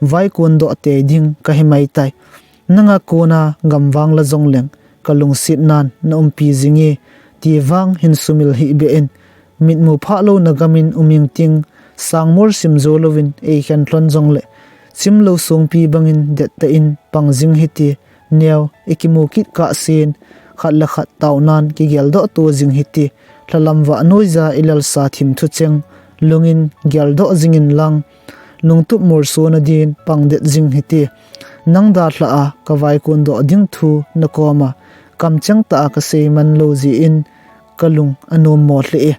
vaikon doh tei ding ka hi mai tai. Nanga kona gamvang la jongleng, ka lungset nan na umpi jing e, ti vang hin sumil hih beh in, mitmu phah louna gam in um ing ting, sangmol sim jou louvin eikhen lhon jongle, chim lou songpi bangin dettah in pang jing hite. Neo, ikimu kit kah sen, khat le khat taonan kigel doh to jing hite. Lhalam vah noija ilelsa thim thucheng, lungin gel doh jing in lang, lungtup molso na din pang det jing hite. Nang dalhah a ka vaikon doh ding thu na koma kamcheng tah a ka sei man lou jeh in, ka lung anom mo lheh e.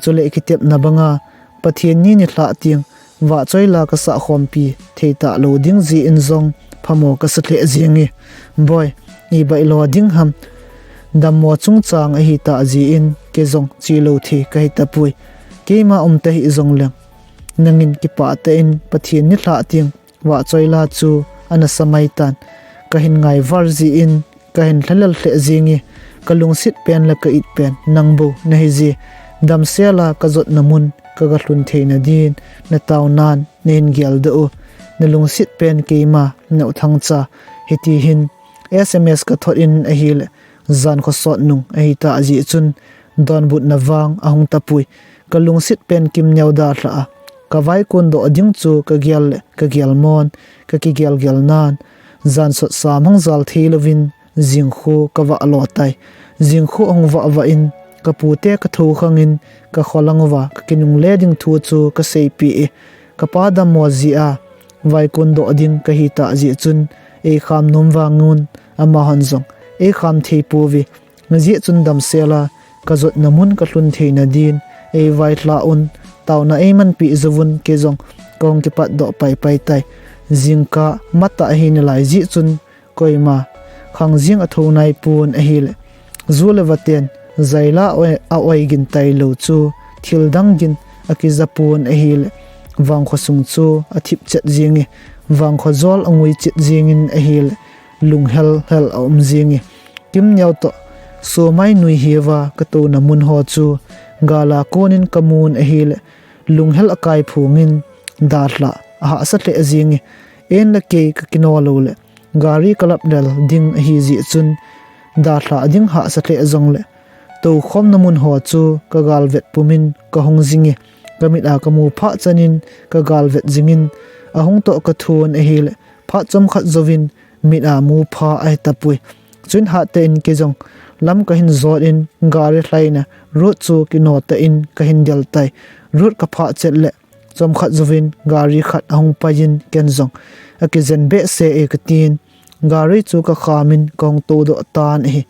Chule kitepna banga Pathen ni nilhah teng vahchoi la ka sah khompi thei talou ding jeh in jong phamo ka sa lheh jing e. Boi, ibailo ding ham? Dammo chungchang ahita jeh in kei jong che lou thei ka hi tapoi. Keima um tahih jongleng, nangin kipah tah in Pathen nilhah teng vahchoi la chu ana sa mai tan. Kahin ngai val jeh in kahin lhalel lheh jenge, kalungset pen le ka it pen nang bou nahi je. Damsel a kajotna mun kaga lhun theina din nataonan nahin geldoh u. Nalungset pen keima na U Thangcha. Hiti hin S M S kathot in ahile, jan khosot nung ahitah jeh chun, donbutna vang ahung tapoi. Kalungset pen Kimneo dalhah a, kavaikondoh ding chu kagel le kagel mon, kakigel gel nan, jan sot sa mangcha thei louvin, jingkho kavah lo tai. Jingkho ahung vah vah in, kapute kathou khangin, kakholang uva kakinungle ding thu chu kaseipeh e. Kapa dammo jeh a vaikondoh ding kahitah jeh chun, eikham nom vangun, amahon jong eikham thei pouve. Hijeh chun damsel a kajotna mun kalhun theina din eivailhah un, taona eimanpeh jouvun, kei jong kahung kipatdoh paipai tai. Jingkah matah ahi nalai jeh chun, koima khang jing athou naipon ahile, ju le vaten jaila a-oi gin tailou chu, thildang gin akijapon ahile, vangkho sung chu athip chet jenge, vangkho jol angui chet jengin ahile, lunghel hel aum jenge. Kimneo toh somai nui hiuva katouna mun ho chu, gal a konin kamun ahile, lunghel akai phongin, dalhah ahahsa lheh jenge. Ein le kei kakino loule, gari kalap lel ding ahi jeh chun, dalhah ding hahsa lheh jongle, toukhomna mun ho chu kagalvet pumin kahung jinge. Kamit a kamu phah chanin kagalvet jingin, ahung toh kathon ahile, phat chomkhat jouvin mit a mu pha ahitapoi. Chuin hatah in kei jong lam kahin jot in, gari lhaina road chu kino tah in kahin del tai. Road kaphah chet le, chomkhat jouvin gari khat ahung pai in, ken jong akijen behseh e katin, gari chu kakhamin kahung toudoh tan ahi.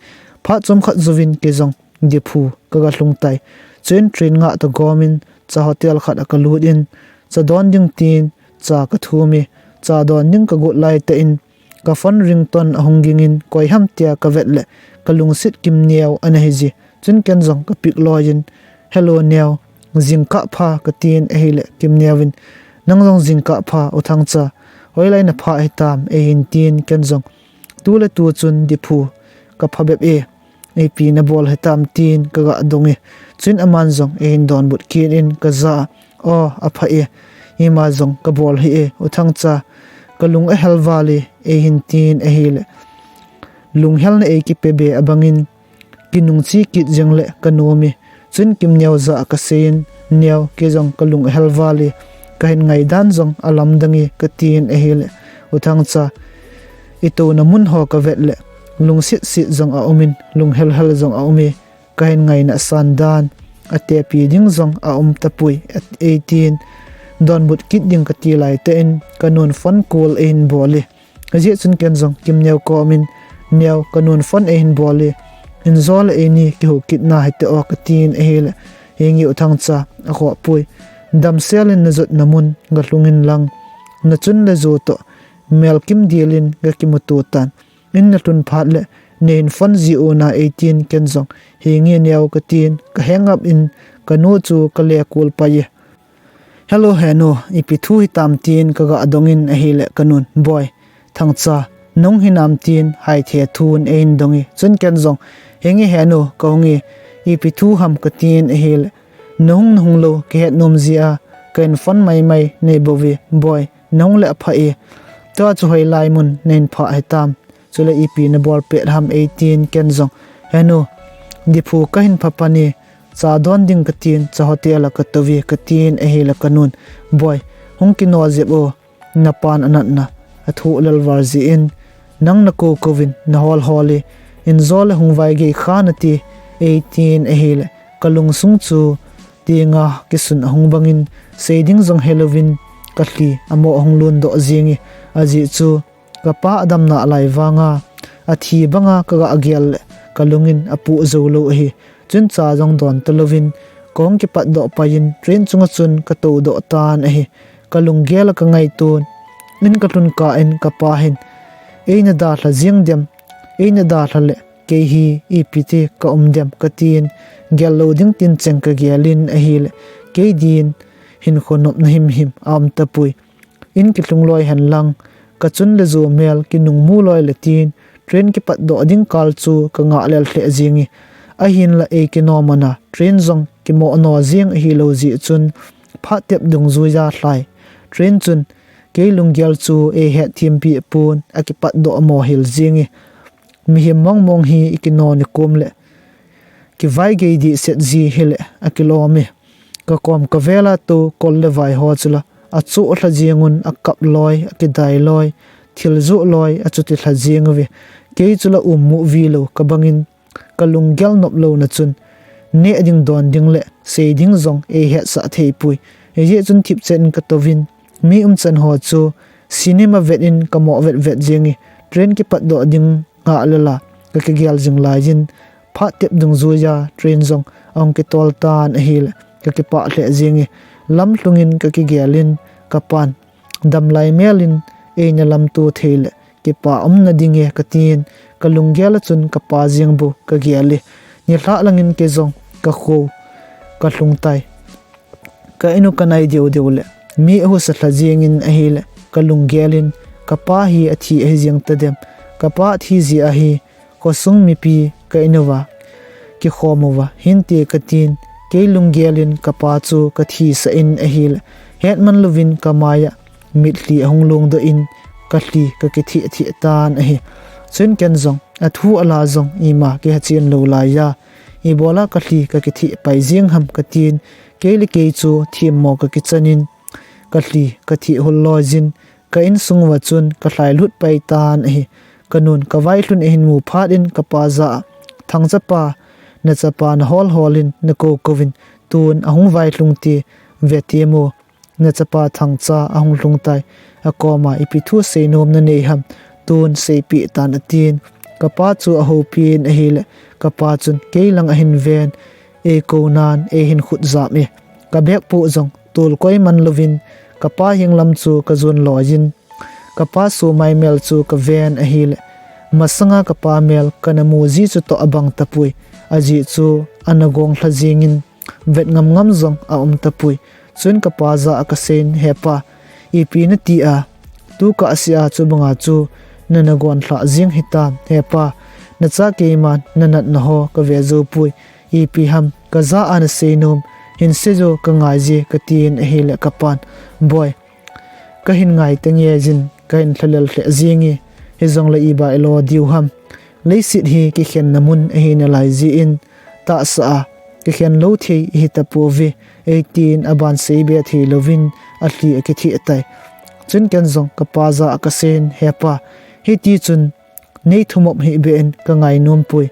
Phat chomkhat jouvin kei jong Diphu kaga lhung tai. Chuin train ngah toh gomin cha hotel khat a kalut in, cha don ding tin cha kathum e. Cha don ding kagot laitah in, ka phone ringtone ahung gingin, koi ham tia kavet le, kalungset Kimneo ana hije. Chun ken jong ka pick loiyin, "Hello Neo, jingkah pha," katin ahile, Kimneovin, "Nang jong jingkah pha, U Thangcha, hoilai naphah hitam," eihin tin, ken jong, "Tu le tu chun Diphu, kapha bep e, ipi nabol hitam," tin kaga dong e. Chuin aman jong eihin donbut kit in kajah a, "O, apha e, ima jong kabol hih e, U Thangcha, kalung ahel val e," eihin tin ahile, lunghelna eikipe be abangin, kinungche kit jeng le kanom e. Chun Kimneo jah a kaseiyin, "Neo, kei jong kalung ahel val e, kahin ngaidan jong alamdang e," katin ahile, "U Thangcha, itouna mun ho kavet le, lungset set jong aumin, lunghel hel jong aum e, kahin ngaina asan dan, atepi ding jong aum tapoi," eitin, donbut kit ding kati laitah in, kanun phone call eihin bol e. Hijeh chun ken jong Kimneo komin, "Neo, kanun phone eihin bol e, injo le eini kihou kit nahite o," katin ahile, "Henge U Thangcha, akhoh poi. Damsel in najotna mun galhungin lang, nachun le jou toh melkim dilin gakimuto tan. In nalhun phat le neihin phone ji u na," eitin, ken jong, "Henge Neo," katin, ka hang up in kanu chu kale kol pai e. "Hello henu, ipi thu hitam?" tin kaga dongin ahile kanun, "Boi, Thangcha, nahung hinam?" tin haithe thun eihin dong e. Chun ken jong, "Henge henu, kahung e, ipi thu ham?" katin ahile, "Nahung nahung lou kahet nom jeh a kahin phone maimai nahibouve, Boi, nahung le apha e. Tua chu hoilai mun nahin phah hitam? Chule ipi nabol pet ham?" eitin, ken jong, "Henu, Diphu kahin pha pan e, cha don ding katin, cha hotel a katoh e," katin ahile kanun, "Boi, hung kino jep o, napan anatna athoh lel val jeh in, nang nakou kouvin nahol hol e, injo le hung vaigei kha nate," eitin ahile, kalungsung chu tinga kisun ahung bangin, seiding jong helouvin, kalhi amo ahung lhun doh jeng e. Ajeh chu, kapa adam nalai vanga, athi banga kaga gel le, kalungin apoh jou lou ahi. Chun cha jong don talouvin, kahung kipat doh paiyin, train chunga chun katou doh tan ahi. Kalunggel a kangaiton, in kalhun kah in kapa hin, "Eina dalha jeng dem, eina dalha le, kei hi ipi ti kaum dem?" katin, gel lou ding tin cheng kagelin ahile, "Kei din, hinkho nopna himhim aum tapoi. In kilhung loi hen lang, ka chun le jo mel kinung mu loi le tin, train kipat doh ding kal chu ka ngah lel lheh jing e. Ahinla ei kinom ana, train jong kimoh no jing ahi lo jeh chun, phat tep dungjuia lhai train chun kei lunggel chu ei het thimpi pon, akipat doh mo hel jing e. Mihem mong mong hi i kino ni kom le kivai gei di set ji hile akilom e. Ka kom ka vela tu kol le vai ho chula achu lha jing un, akap loi, akidai loi, thil ju loi, achuti lha jing uve. Kei chula um mu vi lo ka bangin, ka lunggel nop lo na chun, neh ding don ding le sei ding jong ei hetsah thei poi. Hijeh chun thipchen in ka tovin, mi umchan ho chu cinema vet in ka mo vet vet jing e. Train kipat doh ding ngah le la ka kigel jing lai jin, phat tep dungjuia train jong ahung kitol tan ahile ka kipah lheh jing e. Lam lhungin ka kigel in ka pan, dam lai mel in eina lamto thei le kipa umna ding e ka tin, ka lunggel a chun ka pa jing bu ka gel e. Nilhah langin kei jong ka kho ka lhung tai. Ka in u ka nai deu deu le mi ahusa lha jing in ahile ka lunggel in ka pa hi athi ahi jing ta dem. Ka pa athi jeh ahi, khosung mipi ka in uva kikhom uva hinte ka tin, kei lunggel in ka pa chu ka thisah in ahile, het man louvin ka mai a mitlhi ahung longdoh in ka lhi ka kitheh theh tan ahi. Chun ken jong athu ala jong ima kihechen lo lai a, ibola ka lhi ka kitheh pai jing ham ka tin, kei le kei chu themmo ka kichan in ka lhi ka theh hul loi jin, ka insung uva chun ka lhai lut pai tan ahi. Ka nun ka vailhun ahin mu phat in ka pa jah a, Thangcha pa, na chapa na hol hol in na ko ko vin, tun ahung vailhung te, ve te mo, na chapa Thangcha ahung lhung tai, akoma ipi thu seinom na nei ham, tun seipeh tan atin. Ka pa chu ahoupi in ahile, ka pa chun kei lang ahin ven, ei ko nan ei hin khut jam e. Ka bag poh jong tol koi man louvin, ka pa heng lam chu ka jon loi jin, ka pa sumai mel chu ka ven ahile, masanga ka pa mel ka na mu ji chu toh abang tapoi, ajeh chu ana gong lha jing in, vet ngam ngam jong aum tapoi. Chun ka pa jah a ka seiyin, He pa, ipi na ti a, tu kah seh a chu banga chu na na gon lha jing hitam, he pa, na cha keiman na natna ho ka ve jou poi, ipi ham ka jah a na seinom, hin sei jo ka ngai je ka tin ahile ka pan, Boi, ka hin ngai ta nge jin, ka hin lha lel lheh jing e, hijongle iba ilo diu ham. Leiset hi kikhenna mun ahi nalai jeh in, tahsa a kikhen lou thei ihi tapouve, eitin aban seibe thei louvin alhi akitheh tai. Chun ken jong ka pa jah a ka seiyin, He pa, hiti chun nei thumop hih beh in ka ngai nom poi.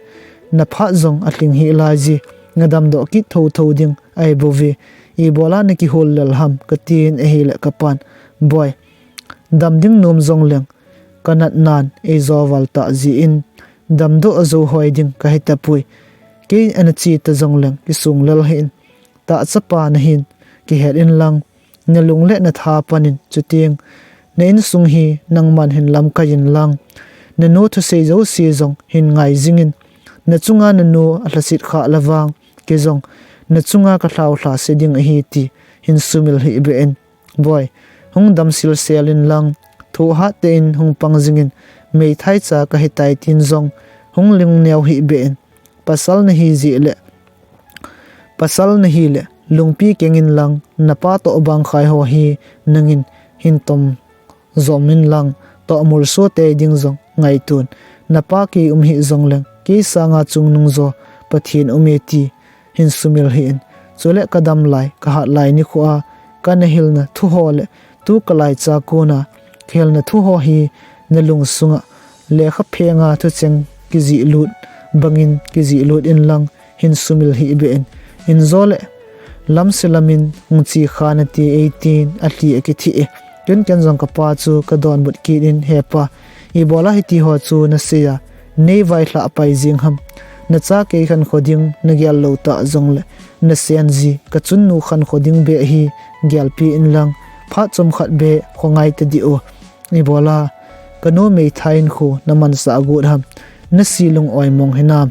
Na phat jong alhing hih lai je, na damdoh kit tho tho ding ahi bouve. Ibola na kihol lel ham ka tin ahile ka pan, Boi, dam ding nom jong leng ka natnan ei jo val tah jeh in, damdoh jou hoi ding ka hi tapoi. Kei ana che ta jong leng kisung lel hih in, tahsa pa na hin kihet in lang, na lung le na tha pan in, chuteng na insung hi nangman hin lamkai in lang, na nu thusei jouse jong hin ngai jing in, na chunga na nu alhasit khah le vang, kei jong na chunga ka lhau lhase ding ahi ti hin sumil hih beh in. Boi, hung dam sil sel in lang, thoh hat tah in hung pang jing in, meithai cha ka hi tai tin jong hung lungneo hih beh in. Pasal na hi jeh le, pasal na hi le, lungpi keng in lang, na pa toh bang khai ho hi nangin hin tom jom in lang, toh mul so te ding jong ngai tun. Na pa kei um hih jong leng, kei sanga chungnung jo Pathen um e ti hin sumil hih in. Chule ka dam lai, ka hat lai nikho a ka na hilna thu ho le tu ka lai cha kona ka hilna thu ho hi na lung sunga lekha phenga thucheng kijih lut bangin kijih lut in lang, hin sumil hih beh in. Injo le lamse lam in hung che kha nate eitin alhi akitheh e. Chun ken jong ka pa chu ka donbut kit in, He pa, ibola hiti ho chu na sei a, nei vailhah pai jing ham. Na cha kei khankho ding na gel lou tah jong le, na sen ji ka chunnu khankho ding beh hi gelpi in lang, phat chomkhat beh kho ngai ta dih o. Ibola ka nu meithai in khu na mansah got ham, na si lung oimong hinam,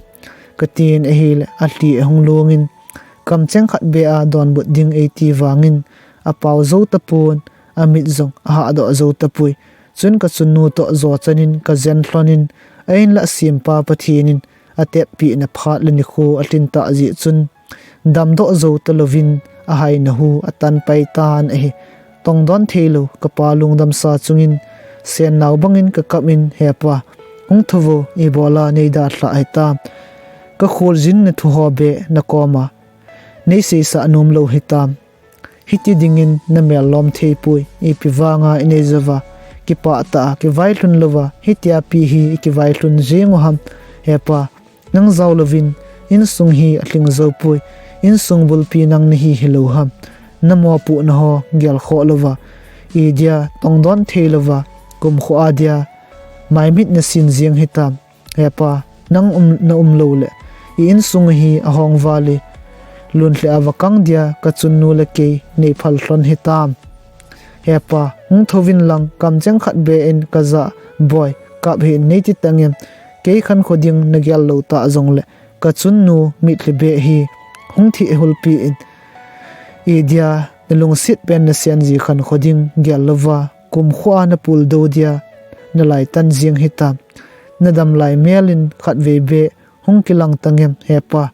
ka tin ahile alhi ahung long in, kamcheng khat beh a donbut ding eiti vangin, apao jou tapon, amit jong ahahdoh jou tapoi. Chun kachunnu toh jo chanin kajen lhonin, a in le asempa Pathen in atepna phat le nikho alhin tah jeh chun, damdoh jou talouvin ahaina hu atan pai tan ahi. Tongdon theilou kapa lungdamsa chungin, sennao bangin kakap in, He Pa, hung thou vo, ibola nei dalhah hitam? Kakholjin na thu ho beh nakoma nei seisah nom lou hitam? Hiti dingin namel lom thei poi, ipi vanga inei jouva kipah tah a kivailhun louva hitia pi hi ikivailhun jeng u ham? He Pa, nang jao louvin insung hi alhing jou poi, insung bulpi nang nahi hilou ham? Namopohna ho gelkhoh louva, idia tongdon thei louva, kumkhoa dia maimit nasin jeng hitam? He Pa, nang um, na um lou le, i insung hi ahong val e, lungthim a va kang dia kachunnu le kei nei phal lhon hitam? He Pa, hung thouvin lang, kamcheng khat beh in kajah boi, kap hih in nei ti tangem? Kei khankho ding nagel lou tah jongle, kachunnu mitlhi beh hi hung thehhulpi in, idia nalungset pen nasen ji khankho ding gel louva, kumkhoa napul dou dia nalaitan jeng hitam? Nadam lai mel in khatvei beh hung kilang tangem, He Pa?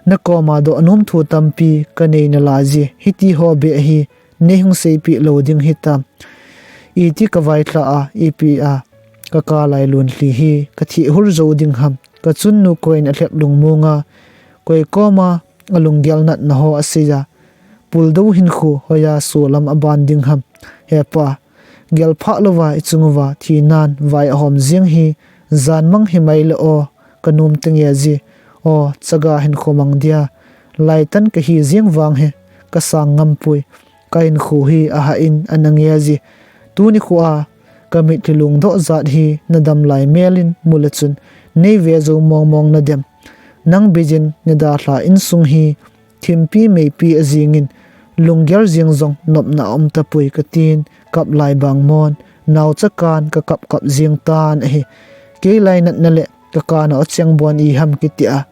Nakoma doh nom thu tampi kanei nalai je, hiti ho beh hi nei hung seipeh lou ding hitam? Iti kavailhah a, ipi a kaka lai lungthim hi kathehhul jou ding ham? Kachunnu koin alhep lungmonga, koi koma alunggel natna ho aseiya, puldou hinkho hoiya solam aban ding ham? He Pa, gelphah louva ichung uva thinan vai ahom jeng hi, jan mang himai le o, kanom tenge ji, o chaga hinkho mang dia laitan kahi jeng vang hi kasang ngam poi. Kahinkho hi ahah in ana nge ji. Tuni khoa kamitlhi lungdoh jat hi nadam lai mel in mu le chun nei ve jou mongmong nadem? Nang beiyin nadalhah insung hi thimpi meipi ajingin, lunggel jeng jong nopna aum tapoi katin, kap lai bang mon, naocha kan kakap kap jeng tan ahi. Kei lainatna le kakana o cheng bon iham kitia,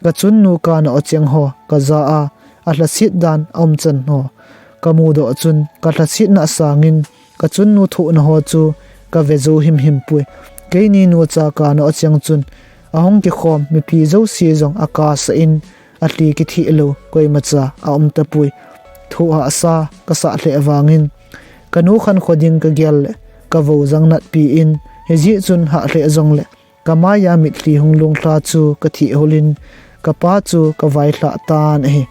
kachunnu kana o cheng ho kajah a, alhaset dan aum chan ho kamudoh chun, kalhasetna sangin kachunnu thohna ho chu kave jou himhim poi. Keini nucha kana o cheng chun, ahung kikhom mipi jouse jong akasah in, alhi kitheh lou koimacha aum tapoi. Thohhahsa kasah lheh vangin, kanu khankho ding kagel le kavou jang natpi in, hijeh chun hah lheh jongle, kamaiya mitlhi hung lunglha chu kathehhul in, kapa chu kavailhah tan ahi.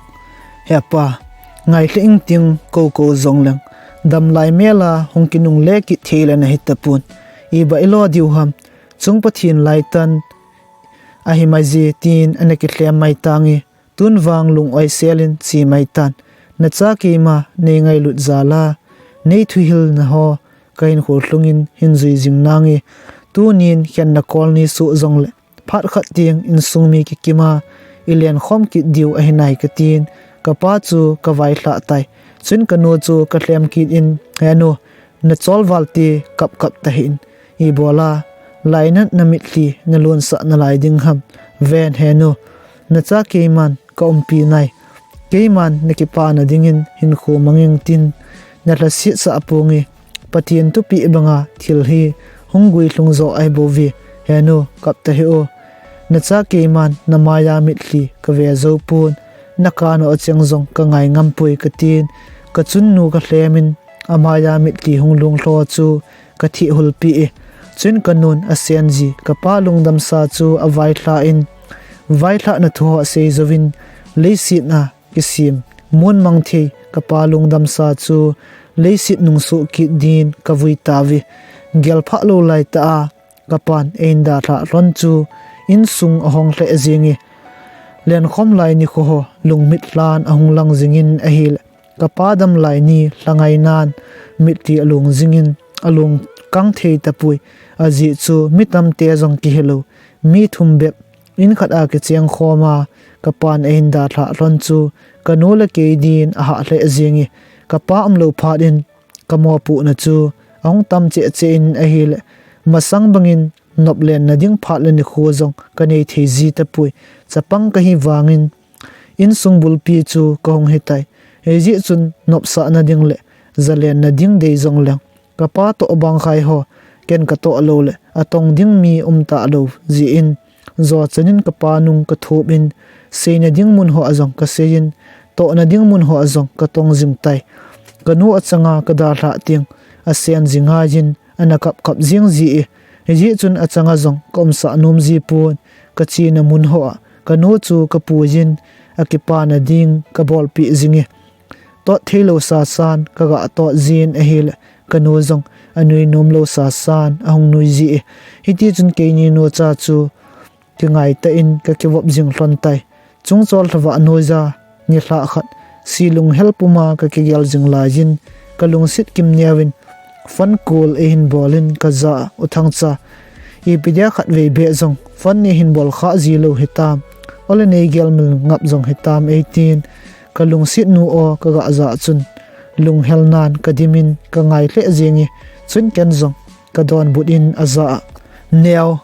He Pa, ngailhah ingting, kou kou jongleng, damlai mela hung kinungle kit thei le nahi tapon, iba ilo diu ham? Chung Pathen laitan ahi maije, tin ana kilhem mai tange. Tun vang lung oisel in che mai tan. Nacha keima nei ngailut jal a, nei thuhilna ho kahinkho lhungin hin jui jing nange. Tunin khenna kol ni soh jongle, phat khat teng insung mi kikima ilenkhom kit diu ahi nai katin, kapa chu kavailhah tai. Chun kanu chu kalhem kit in, He nu, nachol val te, kap kap tahih in. Ibola lainatna mitlhi nalonsah nalai ding ham? Ven, He nu, nacha keiman kaumpi nai. Keiman nakipana dingin hinkho mang ingtin, nalhaset sah ponge. Pathen thupeh banga thil hi hung guilhung jo ahi bouve. He nu, kap tahih o. Nacha keiman namaiya mitlhi kave jou pon, nakana o cheng jong kangai ngam poi katin, kachunnu kalhem in, amaiya mitlhi hung lunglho chu kathehhulpeh e. Chun kanun asen ji kapa lungdamsa chu availhah in, vailhahna thu ho asei jouvin, leiset a kisem, mun mang thei kapa lungdamsa chu leiset nung soh kit din kavui tauve. Gelphah lou laitah a kapan eihin dalhah lhon chu insung ahong lheh jenge. Lenkhom lai nikho ho lungmit lhan ahung lang jingin ahile, kapa damlai ni lhangai nan mitlhi along jingin, along kang thei tapoi. Ajeh chu mi tamte jong kihilou, mi thum bep in khat a kicheng khoma kapan eihin dalhah lhon chu kanu le kei din ahah lheh jenge. Kapa umlou phat in kamopohna chu ahung tam cheh cheh in ahile, masang bangin noplenna ding phat le nikho jong kanei thei ji tapoi. Chapang kahi vangin insung bulpi chu kahung hitai. Hijeh chun nopsahna ding le zalenna ding dei jongleng, kapa toh bangkhai ho ken katoh lou le atong ding mi umta lou jeh in, jo chanin kapa nung kathop in, seina ding mun hoa jong kasei in, tohna ding mun hoa jong katong jing tai. Kanu achanga kadalhah teng, asen jing ngaiyin, ana kapkap jing ji e. Hijeh chun achanga jong kaumsah nom ji pon, kachena mun hoa kanu chu kapui jin, akipana ding kabolpeh jing e. Tot theilou sasan kaga tot jin ahile, kanu jong anui nom lou sasan ahung nui ji e. Hitichun keini nucha chu kingaitah in kakivop jing lhon tai. Chungchol lhavah noija nilhah khat, si lunghel puma kakigel jing laiyin, kalungset kimneovin phone call eihin bolin kajah a, U Thangcha, ipi dia khatvei beh jong phone neihin bol khah ji lou hitam, ole neigel mil ngap jong hitam eitin, kalungset nu o kaga jah chun, lunghelnan kadimin kangai lheh jenge. Chun ken jong kadonbut in ajah a, Neo,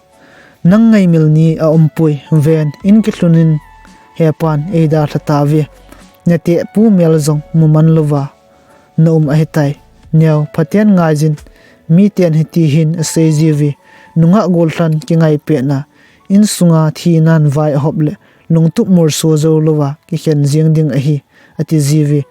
nang ngaimil ni aumpoi, ven in kilhunin hepan eidalha tauve. Natehpu mel jong muman louva naum ahitai. Neo, phaten ngaijin, miten hitihin asei jiuve, nungah gollhan kingaipetna, insunga thinan vai ahop le lungtup molso jou louva kikhen jeng ding ahi, ati jiuve.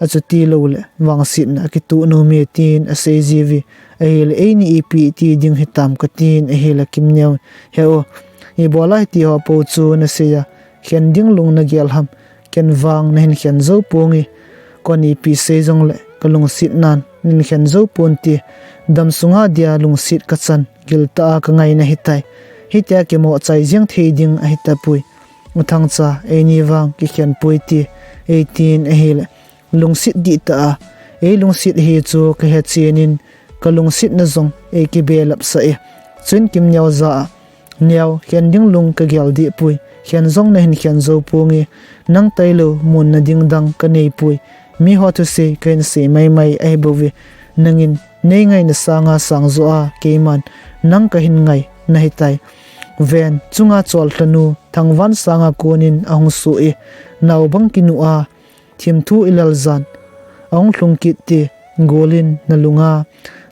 Achuti loule vangsetna akitoh nome tin asei jiuve. Ahile eini ipi ti ding hitam katin ahile Kimneo, He o, ibola hitiho pou chu nasei a, khen ding lung nagel ham? Ken vang nahin khen jou ponge. Kon ipi sei jongle kalungsetnan nahin khen jou ponte. Damsunga dia lungset kachan, giltah a kangaina hitai. Hitia kimohchai jeng thei ding ahitapoi. U Thangcha, eini vang kikhen poite, eitin ahile, lungset dihtah a, eilungset hi chu kahechenin, kalungsetna jong eikibelapsah e. Chun Kimneo jah a, Neo, khen ding lung kagel dehpoi, khen jong nahin khen jou ponge. Nang tailou munna ding dang kaneipoi. Miho thusei kahin sei maimai ahibouve. Nangin neingaina sanga sangjoh a keiman nang kahin ngai nahitai. Ven, chunga chollhanu Thangvansanga konin ahung soh e. Naobang kinu a, thimthu ilal jan ahung lhung kitte. Golin nalunga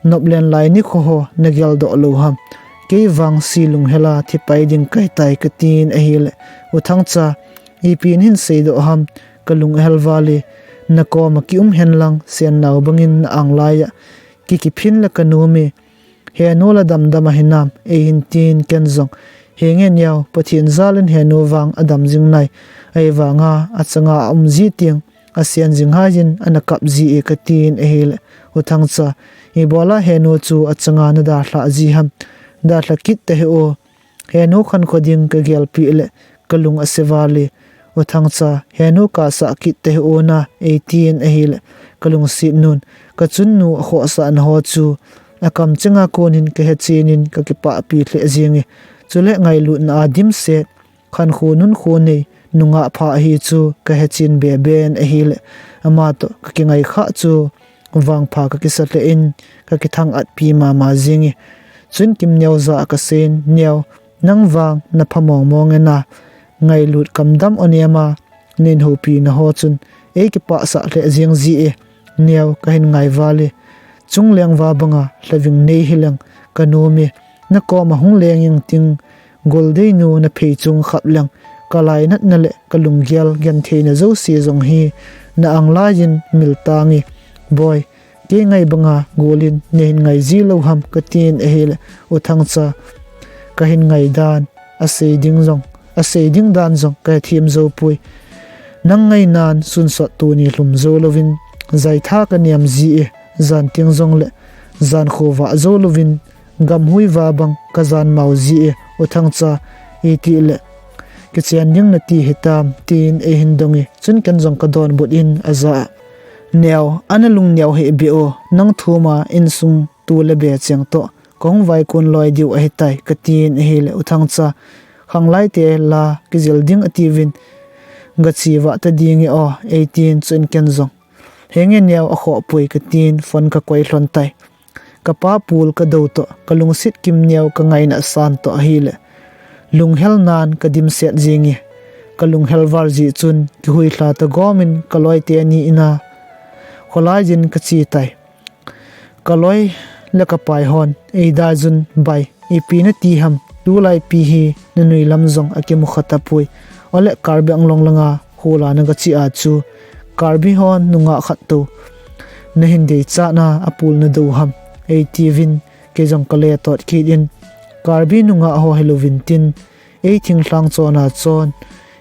noplen lai nikho ho nageldoh lou ham? Kei vang si lunghel a thipai ding kahitai katin ahile, U Thangcha, ipi nahin seidoh ham? Kalung ahel vale. Nakoma kium henlang, sennao bangin na-anglai a kikiphin la kanom e. Henu la damdam ahinam, eihin tin ken jong, Henge Neo, Pathen jalin Henu vang adam jing nai. Ahivanga achanga aum ji teng, asen jing ngaiyin ana kap ji e, katin ahile, U Thangcha, ibola Henu chu achanga nadalhah ji ham? Dalha kit tahih o. Henu khankho ding kagelpeh le kalung ase vale. U Thangcha, Henu kasah kit tahih o na, eitin ahile, kalungset nun, kachunnu akhohsahna ho chu akamchenga konin kahechenin kakipahpi lheh jenge. Chule ngailutna a dimset, khankho nunkho nei nungah pha ahi chu kahechen beben ahile, amatoh kakingai khah chu vangpha kakisa lheh in, kakithang atpi mama jenge. Chun Kimneo jah a kaseiyin, Neo, nang vang napha mongmong e na, ngailut kamdam o nema, nahin houpina ho chun eikipahsah lheh jeng ji e. Neo, kahin ngai vale. Chungleng va banga lhaving nei hileng kanom e. Nakoma hung leng jeng teng, goldeinu naphei chung khap leng, kalainatna le kalunggel gentheina jouse jong hi na-anglai jin mil tange. Boi, kei ngai banga golin nahin ngai ji lou ham? Katin ahile, U Thangcha, kahin ngai dan, asei ding jong, asei ding dan jong kahethem joupoi. Nang ngainan sunsot tuni lhum jou louvin, jaitha kanem ji e. Jan teng jongle jankho vah jou louvin, gamhui va bang kajanmau ji e, U Thangcha, itile kichen ding nati hitam, tin eihin donge. Chun ken jong kadonbut in ajah a, Neo, ana lungneo hih beh o, nang thuma insung tu le be cheng toh kahung vaikon loi diu ahitai, katin ahile, U Thangcha, khanglaite la kijil ding atiuvin, gache vah ta dinge o, eitin chun ken jong, Henge Neo, akhohpoi, katin phone kakoi lhon tai. Kapa pul kadou toh, kalungset Kimneo kangaina asan toh ahile, lunghelnan kadimset jenge. Kalung helval jeh chun kihuilha ta gomin kaloite ni ina kholai jin kache tai. Kaloi le kapai hon eidaijun, Bai, ipi nati ham, tulai pi hi nanui lam jong akimu kha tapoi. Ole Karbi Anglong langa hula nagache a chu Karbi hon nungah khat tou nahin deichat na apul nadou ham, eitiuvin, kei jong kale tot kit in, Karbi nungah ho hilouvin tin, ei thinglhang chon a chon,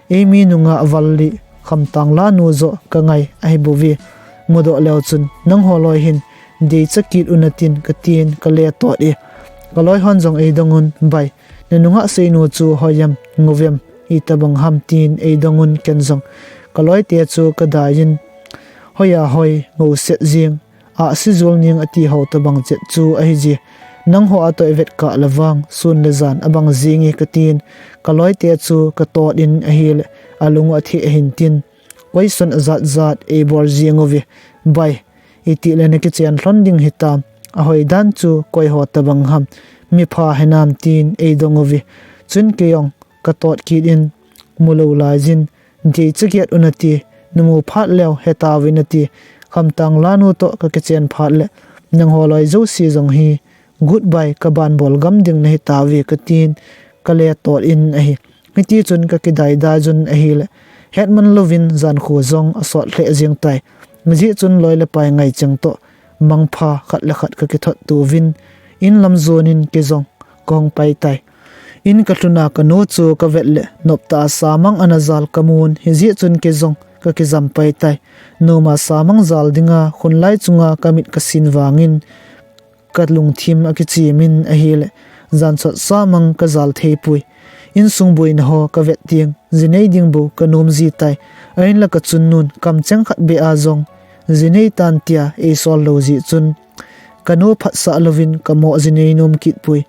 ei mi nungah val li Khamtang lanu joh kangai ahibouve. Mudoh leu chun nangho loi hin deicha kit unatin katin kale tot e. Kaloi hon jong eidongun, Bai, nanungah seinu chu hoiyem, ngouvem, itobang ham tin eidongun ken jong kaloite chu kadaiyin, hoiya hoi, ngouset jing, ahsi jul ning ati ho tobang chet chu ahije. Nangho atoh ivet kah le vang sun le jan abang jinge katin kaloite chu katot in ahile alung u atheh ahin tin, question ajat jat eibol jing uve. Bai, itile nakichen lhon ding hitam, ahoidan chu koiho tobang ham, mipha hinam tin eidong uve. Chun kei jong katot kit in, mulou laijin, deicha get unati, namu phat leu hetauvin ati, Khamtang lanu toh kakichen phat le nangho loi jouse jong hi goodbye kaban bol gam ding nahitauve katin kale tot in ahi. Hitichun kakidaidaijun ahile, hetman louvin jankho jong asot lheh jeng tai. Hijeh chun loi le pai ngaicheng toh mangpha khat le khat kakithot touvin, in lam jonin kei jong kahung pai tai. In kalhuna kanu chu kavet le noptah a samang ana jal kamun, hijeh chun kei jong kakijam pai tai. Noma samang jal dinga khunlai chunga kamit kasin vangin kalungthim akichemin ahile, jansot samang kajal theipoi. Insung boina ho kavet teng, jinei ding bou kanom ji tai. Ahinla kachunnun kamcheng khat beh a jong jinei tan tia eisol lou jeh chun, kanu phatsah louvin kamoh jinei nom kit poi.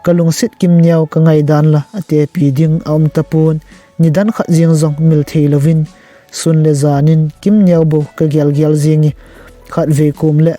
Kalungset Kimneo kangaidan la atepi ding aum tapon, nidan khat jeng jong mil thei louvin sun le janin Kimneo bou kagel gel jenge. Khatvei kom le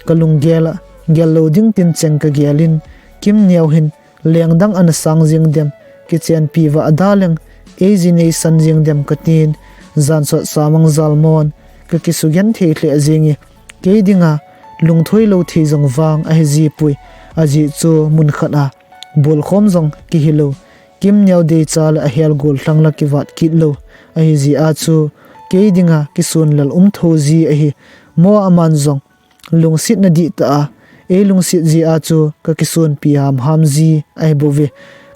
kalunggel a gel lou ding tin cheng kagelin, Kimneo hin lengdang ana sang jeng dem, kichenpi vah daleng eijinei san jeng dem katin, jansot samang jalmon kakisugenthei lheh jenge. Kei dinga lungthoi lou thei jong vang ahiji poi, ajeh chu mun khat a bolkhom jong kihilou, Kimneo deicha le ahel gollhang la kivat kit lou ahijeh a chu kei dinga kisun lel um thou ji ahi. Mo aman jong lungsetna dihtah a eilungset jeh a chu kakisunpi hamham ji ahibouve.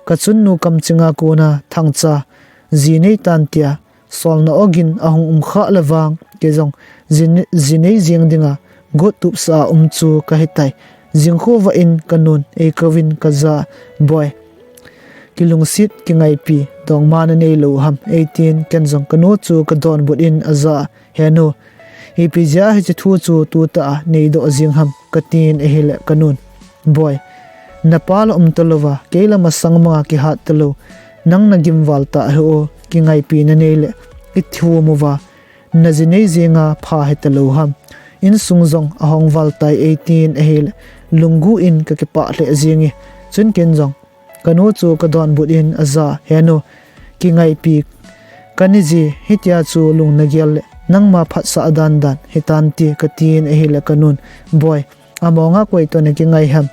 Kachunnu kamchenga kona Thangcha, jinei tan tia solna ogin ahung umkhah le vang, kei jong jin-, jinei jeng dinga got tupsah a um chu kahitai. Jingkhovah in kanun eikouvin kajah, Boi, kilungset kingaipi dongma nanei lou ham, eitin ken jong kanu chu kadonbut in ajah, Henu, ipi jeh a hiche thu chu tutah a neidoh jeng ham, katin ahile kanun, Boi, napa la um talouva, kei la masang manga kihat talou, nang nagim val tah hih o, kingaipi nanei le ithum uva, najinei jenga pha hitalou ham. Insung jong ahong val tai, eitin ahile lunggu in kakipah lheh jenge. Chun ken jong kanu chu kadonbut in ajah, Henu, kingaipi kanei ji, hitia chu lung nagel le nangma phatsah dandan hitante, katin ahile kanun, Boi, amonga koi toh nakingai ham,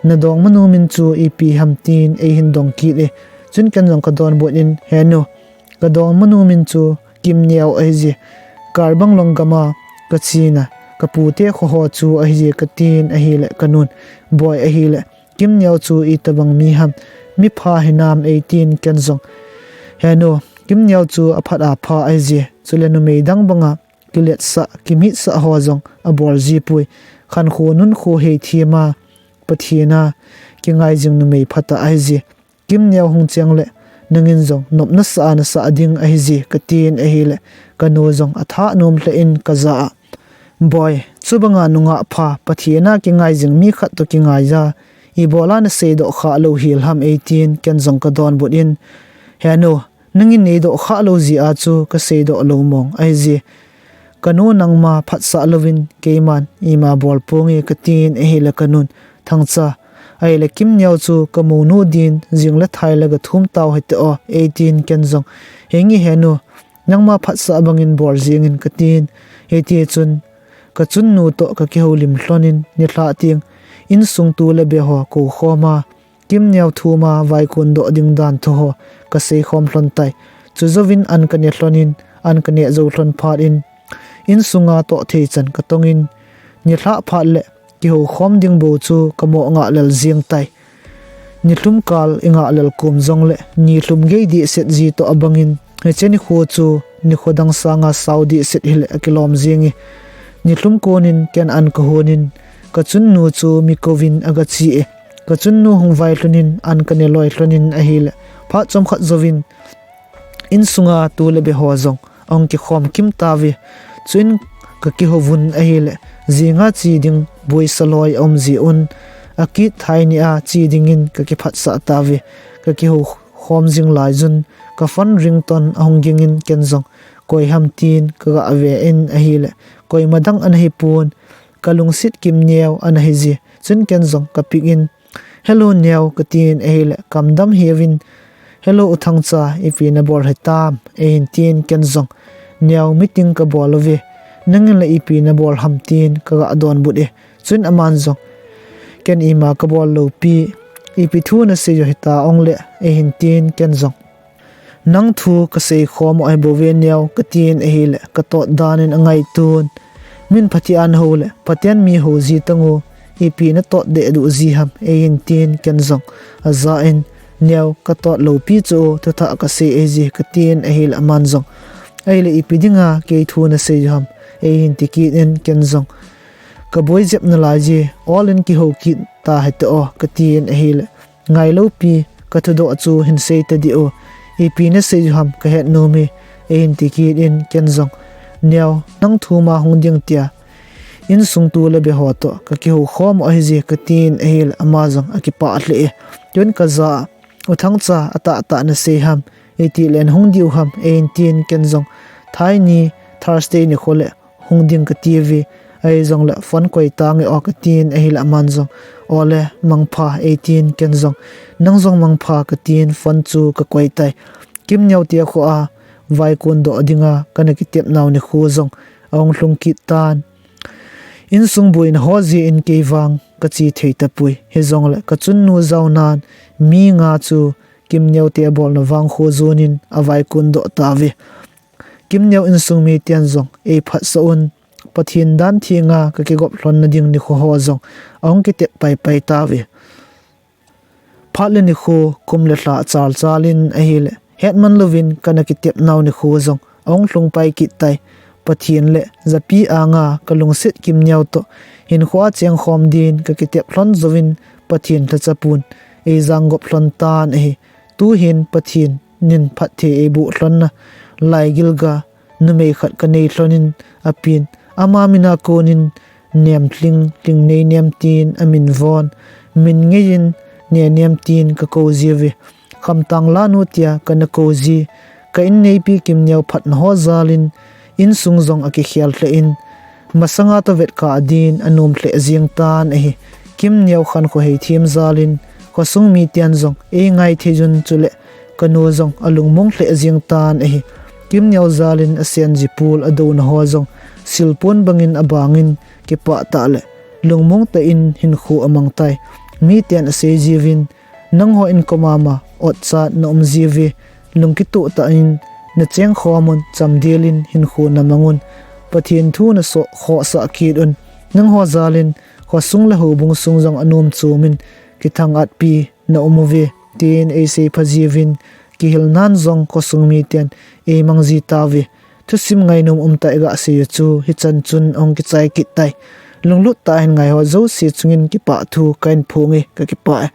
nadongmanu min chu ipi ham, tin eihin dong kit e. Chun ken jong kadonbut in, Henu, kadongmanu min chu Kimneo ahije, Karbi Anglong gama kachena kapute kho ho chu ahije, katin ahile kanun, Boi, ahile Kimneo chu itobang mi ham, mipha hinam, eitin ken jong, Henu, Kimneo chu aphat apha ahije, chule numei dang banga kiletsah kimitsah ho jong abol ji poi. Khankho nunkho heithema Pathen a kingai jing numei phatah ahije. Kimneo hung cheng le nangin jong nopna sah a nasah ding ahije, katin ahile kanu jong athanom lheh in kajah a, Boi, chubanga nungah pha, Pathen a kingai jing mi khat toh kingaiya ibola naseidoh khah lou hel ham, eitin ken jong kadonbut in, Henu, nangin neidoh khah lou jeh a chu kaseidoh lou mong ahije. Kanu, nangma phatsah louvin keiman ima bol ponge, katin ahile kanun, Thangcha, Ahile Kimneo chu ka monu din jing le thai le ga thum tau hite o, eitin ken jong, Henge henu, nangma phatsah bangin bol jingin, katin. Hiti chun ka chunnu toh ka kihoulim lhonin nilhah teng insung tu le be ho kou khoma Kimneo thuma vaikun doh ding dan thu ho ka seikhom lhon tai. Chujouvin an ka ne lhonin, an ka neh jou lhon phat in, insunga toh thei chan ka tongin, nilhah phat le kihoukhom ding bou chu ka mo ngah lel jing tai. Nilhum kal i ngah lel kum jongle nilhum gei dihset ji toh abangin, hiche nikho chu nikho dang sanga sao dihset hile akilom jinge. Nilhum konin ken an ka honin, ka chunnu chu mi kouvin aga che e. Ka chunnu hung vai lhonin an ka ne loi lhonin ahile, phat chomkhat jouvin insunga tu le be ho jong ahung kikhom kim tauve. Chuin ka kihouvun ahile, jinga che ding boisa loi aum jiuvin, akit thai nia che dingin ka kiphatsah tauve. Ka kihoukhom jing laiyun ka phone ringtone ahung gingin ken jong, Koi ham? tin ka ga ve in ahile, koima dang ana hipon, ka lungset Kimneo ana hije. Chun ken jong ka pick in, Hello Neo, katin ahile, kamdam hiuvin, Hello U Thangcha, ipi nabol hitam? eihin tin ken jong, Neo, meeting kabol uve, nangin la ipi nabol ham? tin ka ga donbut e. Chun aman jong, Ken ima kabol lou pi, ipi thu nasei u hita ongle, eihin tin ken jong, Nang thu ka seikhom u ahibouve Neo, katin ahile, ka tot danin angaitun, Min phatea nahou le phaten mi hou ji tangu, ipi natot deh duh ji ham? eihin tin ken jong, aja in, Neo, ka tot lou pi chu, thuthah ka sei ahije, katin ahile aman jong, Ahile ipi dinga kei thu nasei u ham? eihin ti kit in ken jong, Ka boi jep nalai je, ol in kihou kit ta hite o, katin ahile, Ngailou pi, ka thudoh chu hin sei tadih o, ipi nasei u ham, ka het nom e, eihin ti kit in ken jong, Neo, nang thuma hung ding tia insung tu le be ho toh ka kihoukhom u ahije, katin ahile ama jong akipah lheh e. Tun ka ja a, U Thangcha, atahtah nasei ham? Itile hung diu ham? eihin tin ken jong, Thai ni, Thursday nikho le hung ding katiuve, ahijongle phone koi tange o, katin ahile aman jong, Ole, mangpha, eitin ken jong, Nang jong mangpha, katin phone chu ka koi tai. Kimneo te khoa vaikun doh dinga kana kitep nau nikho jong ahung lhung kit tan. Insung buina ho jeh in kei vang ka che thei tapoi. Hijongle ka chunnu jaonan mi nga chu Kimneo te abolna vang kho jonin avaikun doh tauve. Kimneo insung miten jong eiphatsah un, Pathen dan thenga ka kigop lhonna ding nikho ho jong ahung kitep paipai tauve. Phat le nikho, kum le lha chalchalin ahile, hetman louvin kana kitep nau nikho jong ahung lhung pai kit tai. Pathen le japi anga ka lungset Kimneo toh hinkhoa chengkhom din ka kitep lhon jouvin Pathen lhacha pun eijang gop lhon tan ahi. Tuhin Pathen in phatthei eiboh lhonna laigilga numei khat kanei lhonin apen, ama mina konin Nemlhing, Lhingneinem tin amin von, min ngeiyin Nenem tin kakou jiuve. Khamtang lanu tia kana kou ji, ka inneipi Kimneo phatna ho jalin insung jong akikhel lheh in, masanga toh vetkah din anom lheh jeng tan ahi. Kimneo khankho heithem jalin khosung miten jong eingai theiyun, chule kanu jong alungmong lheh jeng tan ahi. Kimneo jalin asenji pul adouna ho jong silpon bangin abangin kipah tah le lungmong tah in hinkho amang tai. Miten asei jiuvin, Nangho inkom a ma otchat naum jiuve, lungkitoh tah in nachengkhom un, chamdelin hinkho namang un, Pathen thu nasoh khohsah kit un, nangho jalin khosung le houbung sung jong anom chomin kithang-atpi naum uve, tin eiseipha jiuvin, kihilnan jong khosung miten eimang ji tauve. Thusim ngainom umtah iga seiyu chu hichan chun ahung kichai kit tai. Lunglut tah in ngaiho jouse chungin kipah thu kahin phonge, kakipah e.